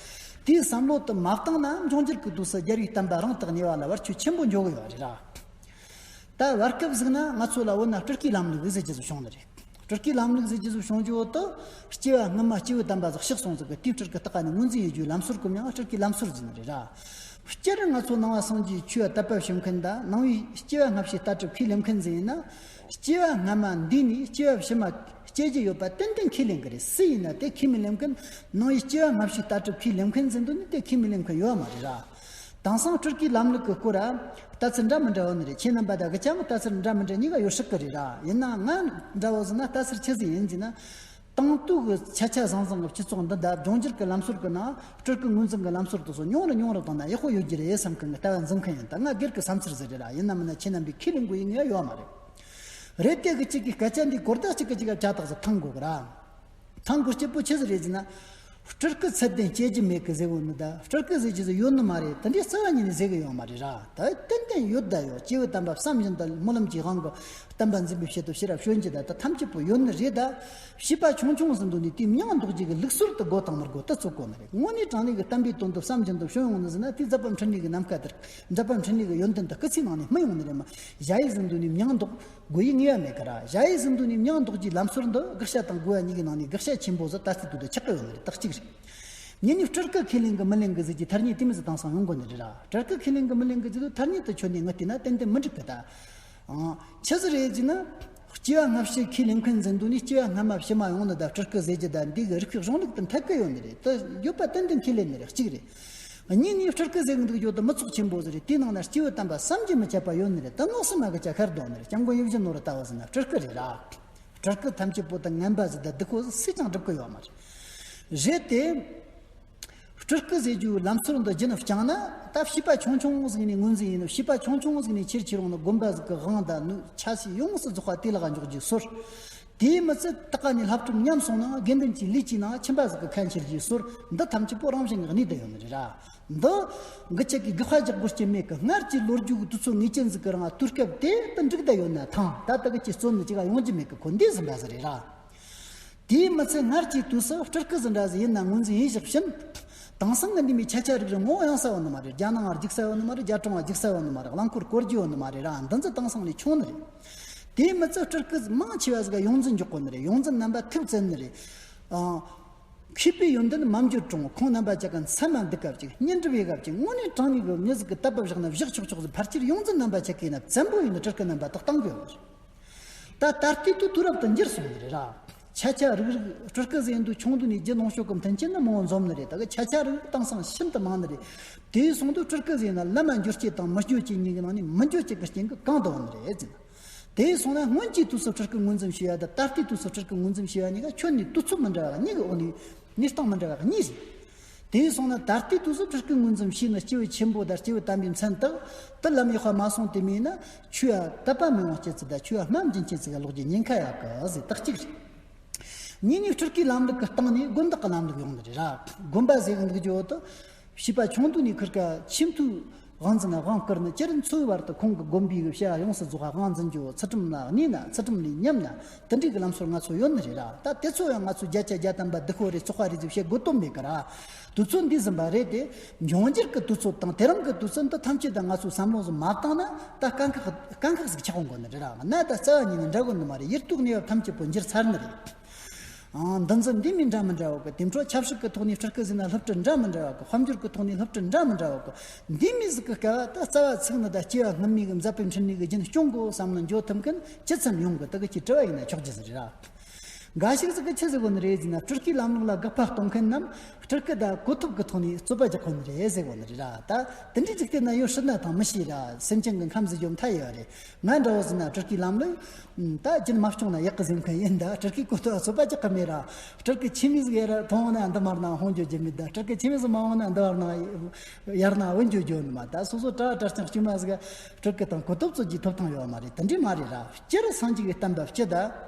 དེའི་བསམ་བློ་དེ་མ་བཏང་ན་འབྱུང་འགྱུར་གྱི་དུས་སུ་རྒྱལ་བའི་བསྟན་པ་རང་དུ་གནས་པ་ལ་བར་ཆད་ཆེན་པོ་འབྱུང་གི་ཡོད་རེད་ར། ད་བར་སྐབས་ཟིག་ན་ང་ཚོ་ལ་འོ་ན་སྤྲུལ་སྐུའི་ལམ་ལུགས་ཟེར་རྒྱུ་ཟིག་བྱུང་ནི་རེད། སྤྲུལ་སྐུའི་ལམ་ལུགས་ཟེར་རྒྱུ་ཟིག་བྱུང་རྒྱུ་བོ་དེ་སྐྱེ་བ་སྔ་མ་སྐྱེས་བུ་དམ་པ་ཟིག་གཤེགས་སོང་ཟིག་གི་དེའི་སྤྲུལ་སྐུ་དག་ནས་ངོས་འཛིན་ཡེད་རྒྱུའི་ལམ་སྲོལ་གོམས་ཡང་སྤྲུལ་སྐུའི་ལམ་སྲོལ་ཟིག་ནི་རེད་ར། སྤྱིར་ང་ཚོ་ནང་པ་སངས་རྒྱས་ཆོས་ལ་དད་པ་བྱེད་མཁན་དང་ནང་པའི་སྐྱེ་བ་སྔ་ཕྱི་ལྟ་གྲུབ་ཁས་ལེན་མཁན་ཟིག་ཡིན་ན། སྐྱེ་བ་སྔ་མ་འདས་ནས་སྐྱེ་བ་ཕྱི་མ་སྐྱེ་རྒྱུ་ཡོད་པ་ཏན་ཏན་ཁས་ལེན་གི་རེད། སུ་ཡིན་ན་དེ་ཁས་མི་ལེན་མཁན། ནང་པའི་སྐྱེ་བ་སྔ་ཕྱི་ལྟ་གྲུབ་ཁས་ལེན་མཁན་ཟིག་འདུག་ནི་དེ་ཁས་མི་ལེན་མཁན་ཡོད་མ་རེད་ར། དེང་སང་སྤྲུལ་སྐུའི་ལམ་ལུགས་ཀྱི་སྐོར་ལ་ལྟ་ཚུལ་འདྲ་མི་འདྲ་ཡོད་ནི་རེད། ཁྱེད་རྣམ་པ་དང་གི་ཅང་ལྟ་ཚུལ་འདྲ་མི་འདྲ་གཉིས་ཀ་ཡོད་སྲིད་ཀྱི་རེད་ར། ཡིན་ན་ང་འདྲ་བོ་ཟིན་ན་ལྟ་ཚུལ་ཆི་ཟིག་ཡིན་ཟེར་ན། དང་དུས་ཀྱི་ཆ་ཆ་ཟང་ཟང་གི་སྤྱི་ཚོགས་འདི་འདྲ་ལྗོངས་རྒྱུ་གི་ལམ་སྲོལ་གི་ནང་སྤྲུལ་སྐུ་ངོས་འཛིན་གི་ལམ་སྲོལ་དེ་ཚོ་ཉུང་རུ་ཉུང་རུ་བཏང་ན་ཡག་པོ་ཡོད་རྒྱུ་རེད་བསམ་མཁན་གི་ལྟ་བ་འཛིན་མཁན་ཡིན། ད་ང་སྒེར་གི་བསམ་ཚུལ་ཟིག་རེད་ར། ཡིན་ན་མིན་ན་ཁྱེད་རྣམ་པས་ཁས་ལེན་དགོས་ཡིན་ངེས་ཡོད་མ་རེད། རེད་དེ་གི་གཅིག་གི་སྐད་ཆ་འདི་གོ་བརྡ་གཅིག་གི་གཅིག་ག་བྱ་ཐག་ཟིག་ཐང་དགོས་གི་ར། ཐང་དགོས་སྐྱིད་པོ་ཆི་ཟིག་རེད་ཟེར་ན། སྤྲུལ་སྐུ་ཚད་ལྡན་སྐྱེ་རྒྱུ་མེད་གི་ཟེར་བོ་ནི་ད་སྤྲུལ་སྐུ་ཟེར་རྒྱུ་ཟིག་ཡོད་ནི་མ་རེད། དེ་འདྲའི་རྩ་བ་ཉིད་ནས་ཟེར་གི་ཡོད་མ་རེད་ར། ད་ཏན་ཏན་ཡོད་ད་ཡོད། སྐྱེས་བུ་དམ་པ་བསམ་བཞིན་དུ་སྨོན་ལམ་གྱི་དབང་གིས་བསྟན་པ་འཛིན་པའི་ཆེད་དུ་ཕྱི་རབས་བྱོན་རྒྱུ་ད་ད་ཐམས་ཅད་པོ་ཡོད་ནི་རེད་ད། བྱིས་པ་ཆུང་ཆུང་ཟིག་འདུག་ནི་དེའི་མིང་འདོགས་རྒྱུ་གི་ལུགས་སྲོལ་དུ་དགོས་དང་མི་དགོས་ད་རྩོད་གོ་ནི་རེད། དངོས་གནས་དྲང་གནས་ཀྱི་བསྟན་པའི་དོན་དུ་བསམ་བཞིན་དུ་བྱོན་ཡོང་ནི་ཟིན་ན་དེ་མཛད་པ་འཕྲིན་ལས་ཀྱི་ནམ་མཁའ་དེར་མཛད་པ་འཕྲིན་ལས་ཀྱི་ཡོན་ཏན་དུ་སྐུ་ཚེའི་ནང་ནས་སྨིན་ཡོང་ནི་རེད་མ། ཞ་ཡི་ཟིག་འདུག་ནི་མིང་འདོགས་དགོས་ཡི་ངེས་པ་མེད་ཀི་ར། ཞ་ཡི་ཟིག་འདུག་ནི་མིང་འདོགས་ཀྱི་ལམ་སྲོལ་འདི་དགག་བྱ་དང་དགོས་པ་གཉིས་ཀྱི་ནང་ནས་དགག་བྱ་ཆེན་པོ་ཟིག་ད་ལྟའི་དུས་དུ་ཆགས་ཀྱི་ཡོད་ནི་རེད། ད་གཅིག་རེད། གཉིས་ནི་སྤྲུལ་སྐུ་ཁས་ལེན་གི་མི་ལེན་གི་ཟིག་གི་ཐ་སྙད་དེ་མི་ཟིག་དེང་སང་ཡོང་གོ་ནི་རེད་ར། སྤྲུལ་སྐུ་ཁས་ལེན་གི་མི་ལེན་གི་ཟིག་གི་ཐ་སྙད་དེ་ཁྱོན་ནས་ངས་བལྟས་ན་ཏན་ཏན་མི་འགྲིག་གི་ད། ཨང་། ཆི་ཟིག་རེད་ཟེར་ན། སྐྱེ་བ་སྔ་ཕྱི་ཁས་ལེན་མཁན་ཟིག་འདུག་ནི་སྐྱེ་བ་སྔ་མ་ཕྱི་མ་ཡོང་ནི་ད་སྤྲུལ་སྐུ་ཟེར་རྒྱུ་ད་འདི་གི་རིགས་པའི་གཞུང་ལུགས་དེ་འཐད་གི་ཡོད་ནི་རེད། ད་ཡོད་པ་ཏན་ཏན་ཁས་ལེན་ནི་རེད། གཅིག་རེད། གཉིས་ནི་སྤྲུལ་སྐུ་ཟེར་གི་འདུག་རྒྱུ་དེ་མི་ཚོགས་ཆེན་པོ་ཟིག་རེད། དེའི་ནང་ན་སྐྱེས་བུ་དམ་པ་བསམ་གྱིས་མི་ཁྱབ་པ་ཡོད་ནི་རེད། ད་མངོན་སུམ་མ་གི་ཆ་ཤར་འདུག་ནི་རེད། སྐྱབས་མགོན་ཡིད་བཞིན་ནོར་བུ་ལྟ་བུ་ཟིག་ན་སྤྲུལ་སྐུ་རེད་ར། སྤྲུལ་སྐུ་ཐམས་ཅད་པོ་དང་ངན་པ་ཟིག་ད་སྡུག་པོ་ཟིག་སུས་ཀྱང་སྒྲུབ་གི་ཡོད་མ་རེད། རེད་དེ། སྤྲུལ་སྐུ་ཟེར་རྒྱུའི་ལམ་སྲོལ་འདི་རྒྱུན་བསྐྱངས་ན་ད་བྱིས་པ་ཆུང་ཆུང་ཟིག་ནས་ངོས་འཛིན་ཡིན་ནོ། བྱིས་པ་ཆུང་ཆུང་ཟིག་ནས་ཆེར་ཆེར་འོང་ནོ་དགོན་པ་ཟིག་གི་དབང་དང་ནུས་ཆ་ཤས་ཡོངས་སུ་རྫོགས་པ་དེ་ལ་འཇོག་རྒྱུའི་སྲོལ། དེས་མི་ཚད་ད་ག་ནས་བསླབ་སྒྲུབ་ཉམས་སོང་ན་དགེ་འདུན་གྱི་ལས་ཀྱི་ནང་ཁྱིམ་པ་ཟིག་གི་ཁ་འཁྱེར་རྒྱུའི་སྲོལ་འདི་ཐམས་ཅད་པོ་རང་བཞིན་གྱིས་གནས་བསྡད་ཡོད་ནི་རེད་ར། འདི་འགུལ་སྐྱོད་ཀྱི་དགག་པ་རྒྱག་དགོས་རྐྱེན་མེད་ཀི། སྔར་གྱི་ལོ་རྒྱུས་ཀྱི་དུས་ཚོད་ངེས་ཅན་ཟིག་གི་རིང་དུས་སྐབས་དེ་ད་འགྲིག་བསྡད་ཡོད་ན་ཐང་། ད་ལྟ་གི་ཅིག་རྩོད་ནི་ཅིག་ག་ཡོང་རྒྱུ་མེད་ཀི། གོ་འདི་ཟིན་པ་ཟིག་རེད་ར། དེས་མི་ཚད་སྔར་གྱི་དུས་སུ་སྤྲུལ་སྐུ་ཟིག་འདྲ་ཟིག་ཡིན་ན་ངོས་འཛིན་ཡིན་བཞག་ཕྱིན། དེང་སང་གི་འདི་མོའི་ཆ་ཆ་རིག་རིག་མང་བོ་ཡོང་ས་ཡོད་ནི་མ་རེད། རྒྱ་ནང་ང་རྒྱུག་ས་ཡོད་ནི་མ་རེད། རྒྱ་གྲོང་ང་རྒྱུག་ས་ཡོད་ནི་མ་རེད། རླངས་འཁོར་བསྐོར་རྒྱུ་ཡོད་ནི་མ་རེད་ར། འདི་ཚོ་དེང་སང་ལས་ཆུང་ནི་རེད། དེས་མི་ཚད་སྤྲུལ་སྐུ་མང་ཆེ་བ་ཟིག་ག་ཡོངས་འཛིན་འཇོག་གོ་ནི་རེད། ཡོངས་འཛིན་རྣམ་པ་ཐུག་བཙན་ནི་རེད། ཨང་། མཁས་པའི་ཡོན་ཏན་མ་འགྱུར་རུང་། ཁོང་རྣམ་པ་ཅག་གི་མཚན་མ་འདི་སྐབས་ཅིག་སྙན་འགྲུབ་པའི་སྐབས་ཅིག་དངོས་གནས་དྲང་གནས་ཀྱི་མྱི་ཟིག་གི་དད་པ་བཞག་ན་བཞག་ཆོག་ཆོག་ཟིག་ཕལ་ཆེར་ཡོངས་འཛིན་རྣམ་པ་ཆགས་ཀྱི་ན་བཙན་པོ་ཡིན་ན་སྤྲུལ་སྐུ་རྣམ་པ་དག་བཏང་དགོས་པ་རེད། ད་ད་ལྟའི་དུས་དུས་རབས་དང་འགྱུར་སོང་ནི་རེད་ར། ཆ་ཆ་རིག་རིག་སྤྲུལ་སྐུ་ཟེར་འདུག་ཆུང་དུས་ནས་རྒྱུ་ནོར་ཤོག་གི་མཐུན་རྐྱེན་ནི་མང་བོ་འཛོམས་ནི་རེད། ད་གི་ཆ་ཆ་རིག་རིག་དེང་སང་ཤིན་ཏུ་མང་ནི་རེད། དེ་སོང་དུས་སྤྲུལ་སྐུ་ཟེར་ན་ལམ་མ་འགྱུར་སྐྱེད་དང་མི་འགྱུར་སྐྱེད་གཉིས་ཀྱི་ནང་ནས་མི་འགྱུར་སྐྱེད་ཀྱི་རྐྱེན་གྱིས་གང་དུ་འོང་ནི་རེད་ཟེར་ན། དེ་སོང་ན་སྔོན་གྱི་དུས་སུ་སྤྲུལ་སྐུ་ངོས་འཛིན་བྱས་པ་དང་ད་ལྟའི་དུས་སུ་སྤྲུལ་སྐུ་ངོས་འཛིན་བྱས་པ་གཉིས་ཀ་ཁྱོན་ནས་དུས་ཚོད་མི་འདྲ་བ་གཉིས་ཀྱི་འོག་ནས་གནས་སྟངས་མི་འདྲ་བ་གཉིས་རེད། དེ་སོང་ན་ད་ལྟའི་དུས་སུ་སྤྲུལ་སྐུ་ངོས་འཛིན་བྱས་ན་སྐྱེས་བུ་ཆེན་པོ་དང་སྐྱེས་བུ་དམ་པའི་མཚན་དག་དེ་ལམ་ཡག་པ་མ་སོང་དེ་མིན་ན་ཆོས་ཡ་དད་པ་མི་ཡོང་སྐྱེ་ཚུལ་དང་ཆོས་ཡ་རྨ་འབྱིན་སྐྱེ་ཚུལ་ག་ལོག་རྒྱུ་ཉེན་ཁ་ཡག་གི་ཟེར་དག་གཅིག་རེད། གཉིས་ནས་སྤྲུལ་སྐུའི་ལམ་ལུགས་ཀྱི་སྟེང་ནས་དགོན་བདག་གི་ལམ་ལུགས་ཡོང་ནི་རེད་ར། དགོན་པ་ཟེར་གི་འདུག་རྒྱུ་དེ། བྱིས་པ་ཆུང་དུས་ནས་ཁུར་ཀ་ཁྱིམ་ཐོའི་དབང་འཛིན་ལ་དབང་བསྐུར་ནས་སྤྱིར་འཚོ་བའི་བར་དུ་ཁོང་གི་དགོན་པའི་གི་བྱ་བ་ཡོངས་སུ་རྫོགས་པ་དབང་འཛིན་རྒྱུ། ཚུལ་ཁྲིམས་ལ་གནས་ན་ཚུལ་ཁྲིམས་ལས་ཉམས་ན་དེ་འདྲའི་གི་ལམ་སྲོལ་ང་ཚོ་ཡོད་ནི་རེད་ར། ད་དེ་ཚོ་ཡང་ང་ཚོ་བརྒྱ་ཆ་བརྒྱ་ཐམ་པ་བདེ་པོ་རེད་བཙོག་པ་རེད་ཟེར་བཤད་དགོས་དོན་མེད་གི་ར། དུས་ཚོད་འདི་ཟིན་པ་རེད་དེ། འབྱུང་འགྱུར་གི་དུས་ཚོད་དང་དེ་རིང་གི་དུས་ཚོད་འདི་ཐམས་ཅད་ད་ང་ཚོས་བསམ་བློ་ཟིག་མ་བཏང་ན་ད་དཀའ་ཁག་དཀའ་ཁག་ཟིག་ཆགས་འོང་གོ་ནི་རེད་ར། གནའ་དང་རྩ་བ་ཉིད་ནས་འདྲ་གོ་ནི་མ་རེད། ཡིད་དུ་གནས་པ་ཐམས་ཅད་པོ་འགྱུར་ཚར་ནི་རེད། ཨང་། འདི་ཚོ་འདི་མི་འདྲ་མི་འདྲ་བ་གི། དེ་འཕྲོ་ཆབ་སྲིད་ཀྱི་ཐོག་ནས་སྤྲུལ་སྐུ་ཟེར་ན་སློབ་ཁྲིད་འདྲ་མི་འདྲ་བ་གི། དཔལ་འབྱོར་གྱི་ཐོག་ནས་སློབ་ཁྲིད་འདྲ་མི་འདྲ་བ་གི། འདི་མི་ཟིག་གི་སྐབས་ད་རྩ་བ་ཚིག་ནི་ད་སྐྱེ་བ་སྔོན་མའི་གི་མཛད་པའི་འཕྲིན་ལས་གི་རྒྱུན་སྐྱོང་དགོས་བསམ་ན་འཇོག་ཐུབ་མཁན་ཇི་ཙམ་ཡོང་གི། དེ་གི་ཅིག་དྲི་བ་ཡིན་ན་ཆོག་རྒྱུ་ཟིག་རེད་ར། འགའ་ཞིག་ཟིག་གི་ཆི་ཟེར་གོ་ནི་རེད་ཟེར་ན། སྤྲུལ་སྐུའི་ལམ་ལུགས་ལ་དགག་པ་གཏོང་མཁན་རྣམས་སྤྲུལ་སྐུ་དང་གོ་ཐོབ་ཀྱི་ཐོག་ནས་རྩོད་པ་རྒྱག་གོ་ནི་རེད་ཟེར་གོ་ནི་རེད་ར། ད་དེ་འདྲའི་ཅིག་བལྟས་ན་ཡོད་སྲིད་ན་ཐང་མི་ཤེས་ར། སེམས་ཅན་གྱི་ཁམས་ཟིག་འཇོམས་ཐབས་ཡོད་རེད། ང་འདྲ་བོ་ཟིན་ན་སྤྲུལ་སྐུའི་ལམ་ལུགས་ད་རྒྱུན་མ་སྐྱོང་ན་ཡག་གི་ཟེར་མཁན་ཡིན། ད་སྤྲུལ་སྐུའི་གོ་ཐོབ་ཚོད་པ་རྒྱག་གི་མེད་ར། སྤྲུལ་སྐུ་ཆི་མོ་ཟིག་ཡར་མཐོང་ན་འདི་མར་ན་འོང་འགྱོ་རྒྱུ་མེད། ད་སྤྲུལ་སྐུ་ཆི་མོ་ཟིག་མ་འོང་ན་འདི་བར་ན་ཡར་ན་འོང་འགྱོ་རྒྱུ་ནི་མ། ད་སོ་སོ་གྲྭ་བ་གྲྭ་རྐྱང་དཀྱུས་མ་ཟིག་སྤྲུལ་སྐུ་དང་གོ་ཐོབ་རྩོད་རྒྱུའི་ཐོབ་ཐང་ཡོད་མ་རེད། དེ་འདྲས་མ་རེད་ར། སྤྱིར་སངས་རྒྱས་ཀྱི་བསྟན་པ་སྤྱི་ད།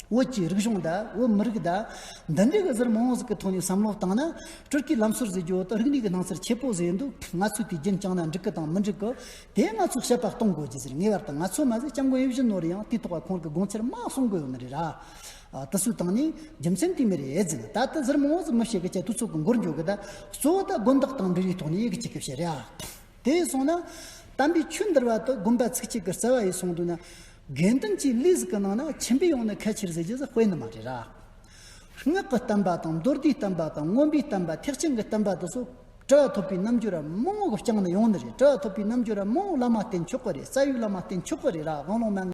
བོད་ཀྱི་རིག་གཞུང་དང་བོད་མི་རིགས་དང་འདི་འདྲའི་གི་ཟུར་མང་བོ་ཟིག་གི་ཐོག་ནས་བསམ་བློ་བཏང་ན། སྤྲུལ་སྐུའི་ལམ་སྲོལ་ཟེར་རྒྱུ་དེ་རིག་གནས་ཀྱི་སྣང་ཚུལ་ཆེ་པོ་ཟིག་འདུག་ང་ཚོས་དེ་རྒྱུན་བསྐྱངས་ན་འགྲིག་གི་དང་མི་འགྲིག་གི། དེ་ང་ཚོས་དཔྱད་པ་གཏོང་དགོས་རྒྱུ་ཟེར། ངེས་པར་དུ་ང་ཚོ་མ་ཟད་སྐྱབས་མགོན་ཡིད་བཞིན་ནོར་བུ་ཡང་དེའི་ཐོག་ཁོང་གི་དགོངས་འཆར་མ་གསུང་གི་ཡོད་ནི་རེད་ར། ཨ། དེ་ཚོའི་སྟེང་ནས་རྒྱུ་མཚན་དེ་མི་རེད་ཟེར། ད་ལྟ་ཟུར་མང་བོ་ཟིག་མི་བཤད་གི། ཅིག་དུས་ཚོད་གི་འགོར་འགྱོ་གི། ད་གཙོ་བོ་ད་དགོན་བདག་དང་འབྲེལ་བའི་ཐོག་ནས་ཡི་གེ་གཅིག་གི་བཤད་རེད་ཨ། དེ་སོང་ན་དམ་པའི་ཆོས་འདུལ་བ་དེ་དགོན་པ་ཚིགས་གཅིག་གི་རྩ་བ་ཡིས་གསུངས་འདུག་ན། དགེ་འདུན་གྱི་ལས་ཟིག་གི་ནང་ན་ཁྱིམ་པའི་ཡོང་ནི་ཁ་ཆེར་ཟེར་རྒྱུ་ཟིག་དཔེ་ནི་མ་རེད་ར། སྔགས་ཀྱི་བསྟན་པ་དང་མདོ་སྡེའི་བསྟན་པ་དང་མངོན་པའི་བསྟན་པ། ཐེག་ཆེན་གྱི་བསྟན་པ་དེ་ཚོ་གྲུབ་པ་ཐོབ་པའི་རྣལ་འབྱོར་ར་མང་བོ་གིས་བསྐྱངས་ནས་ཡོང་ནི་རེད། གྲུབ་པ་ཐོབ་པའི་རྣལ་འབྱོར་ར་མང་བོ་བླ་མ་བསྟེན་ཆོག་གི་རེད། རྩ་བའི་བླ་མ་བསྟེན་ཆོག་གི་རེད་ར། དབང་ལུང་མན་ངག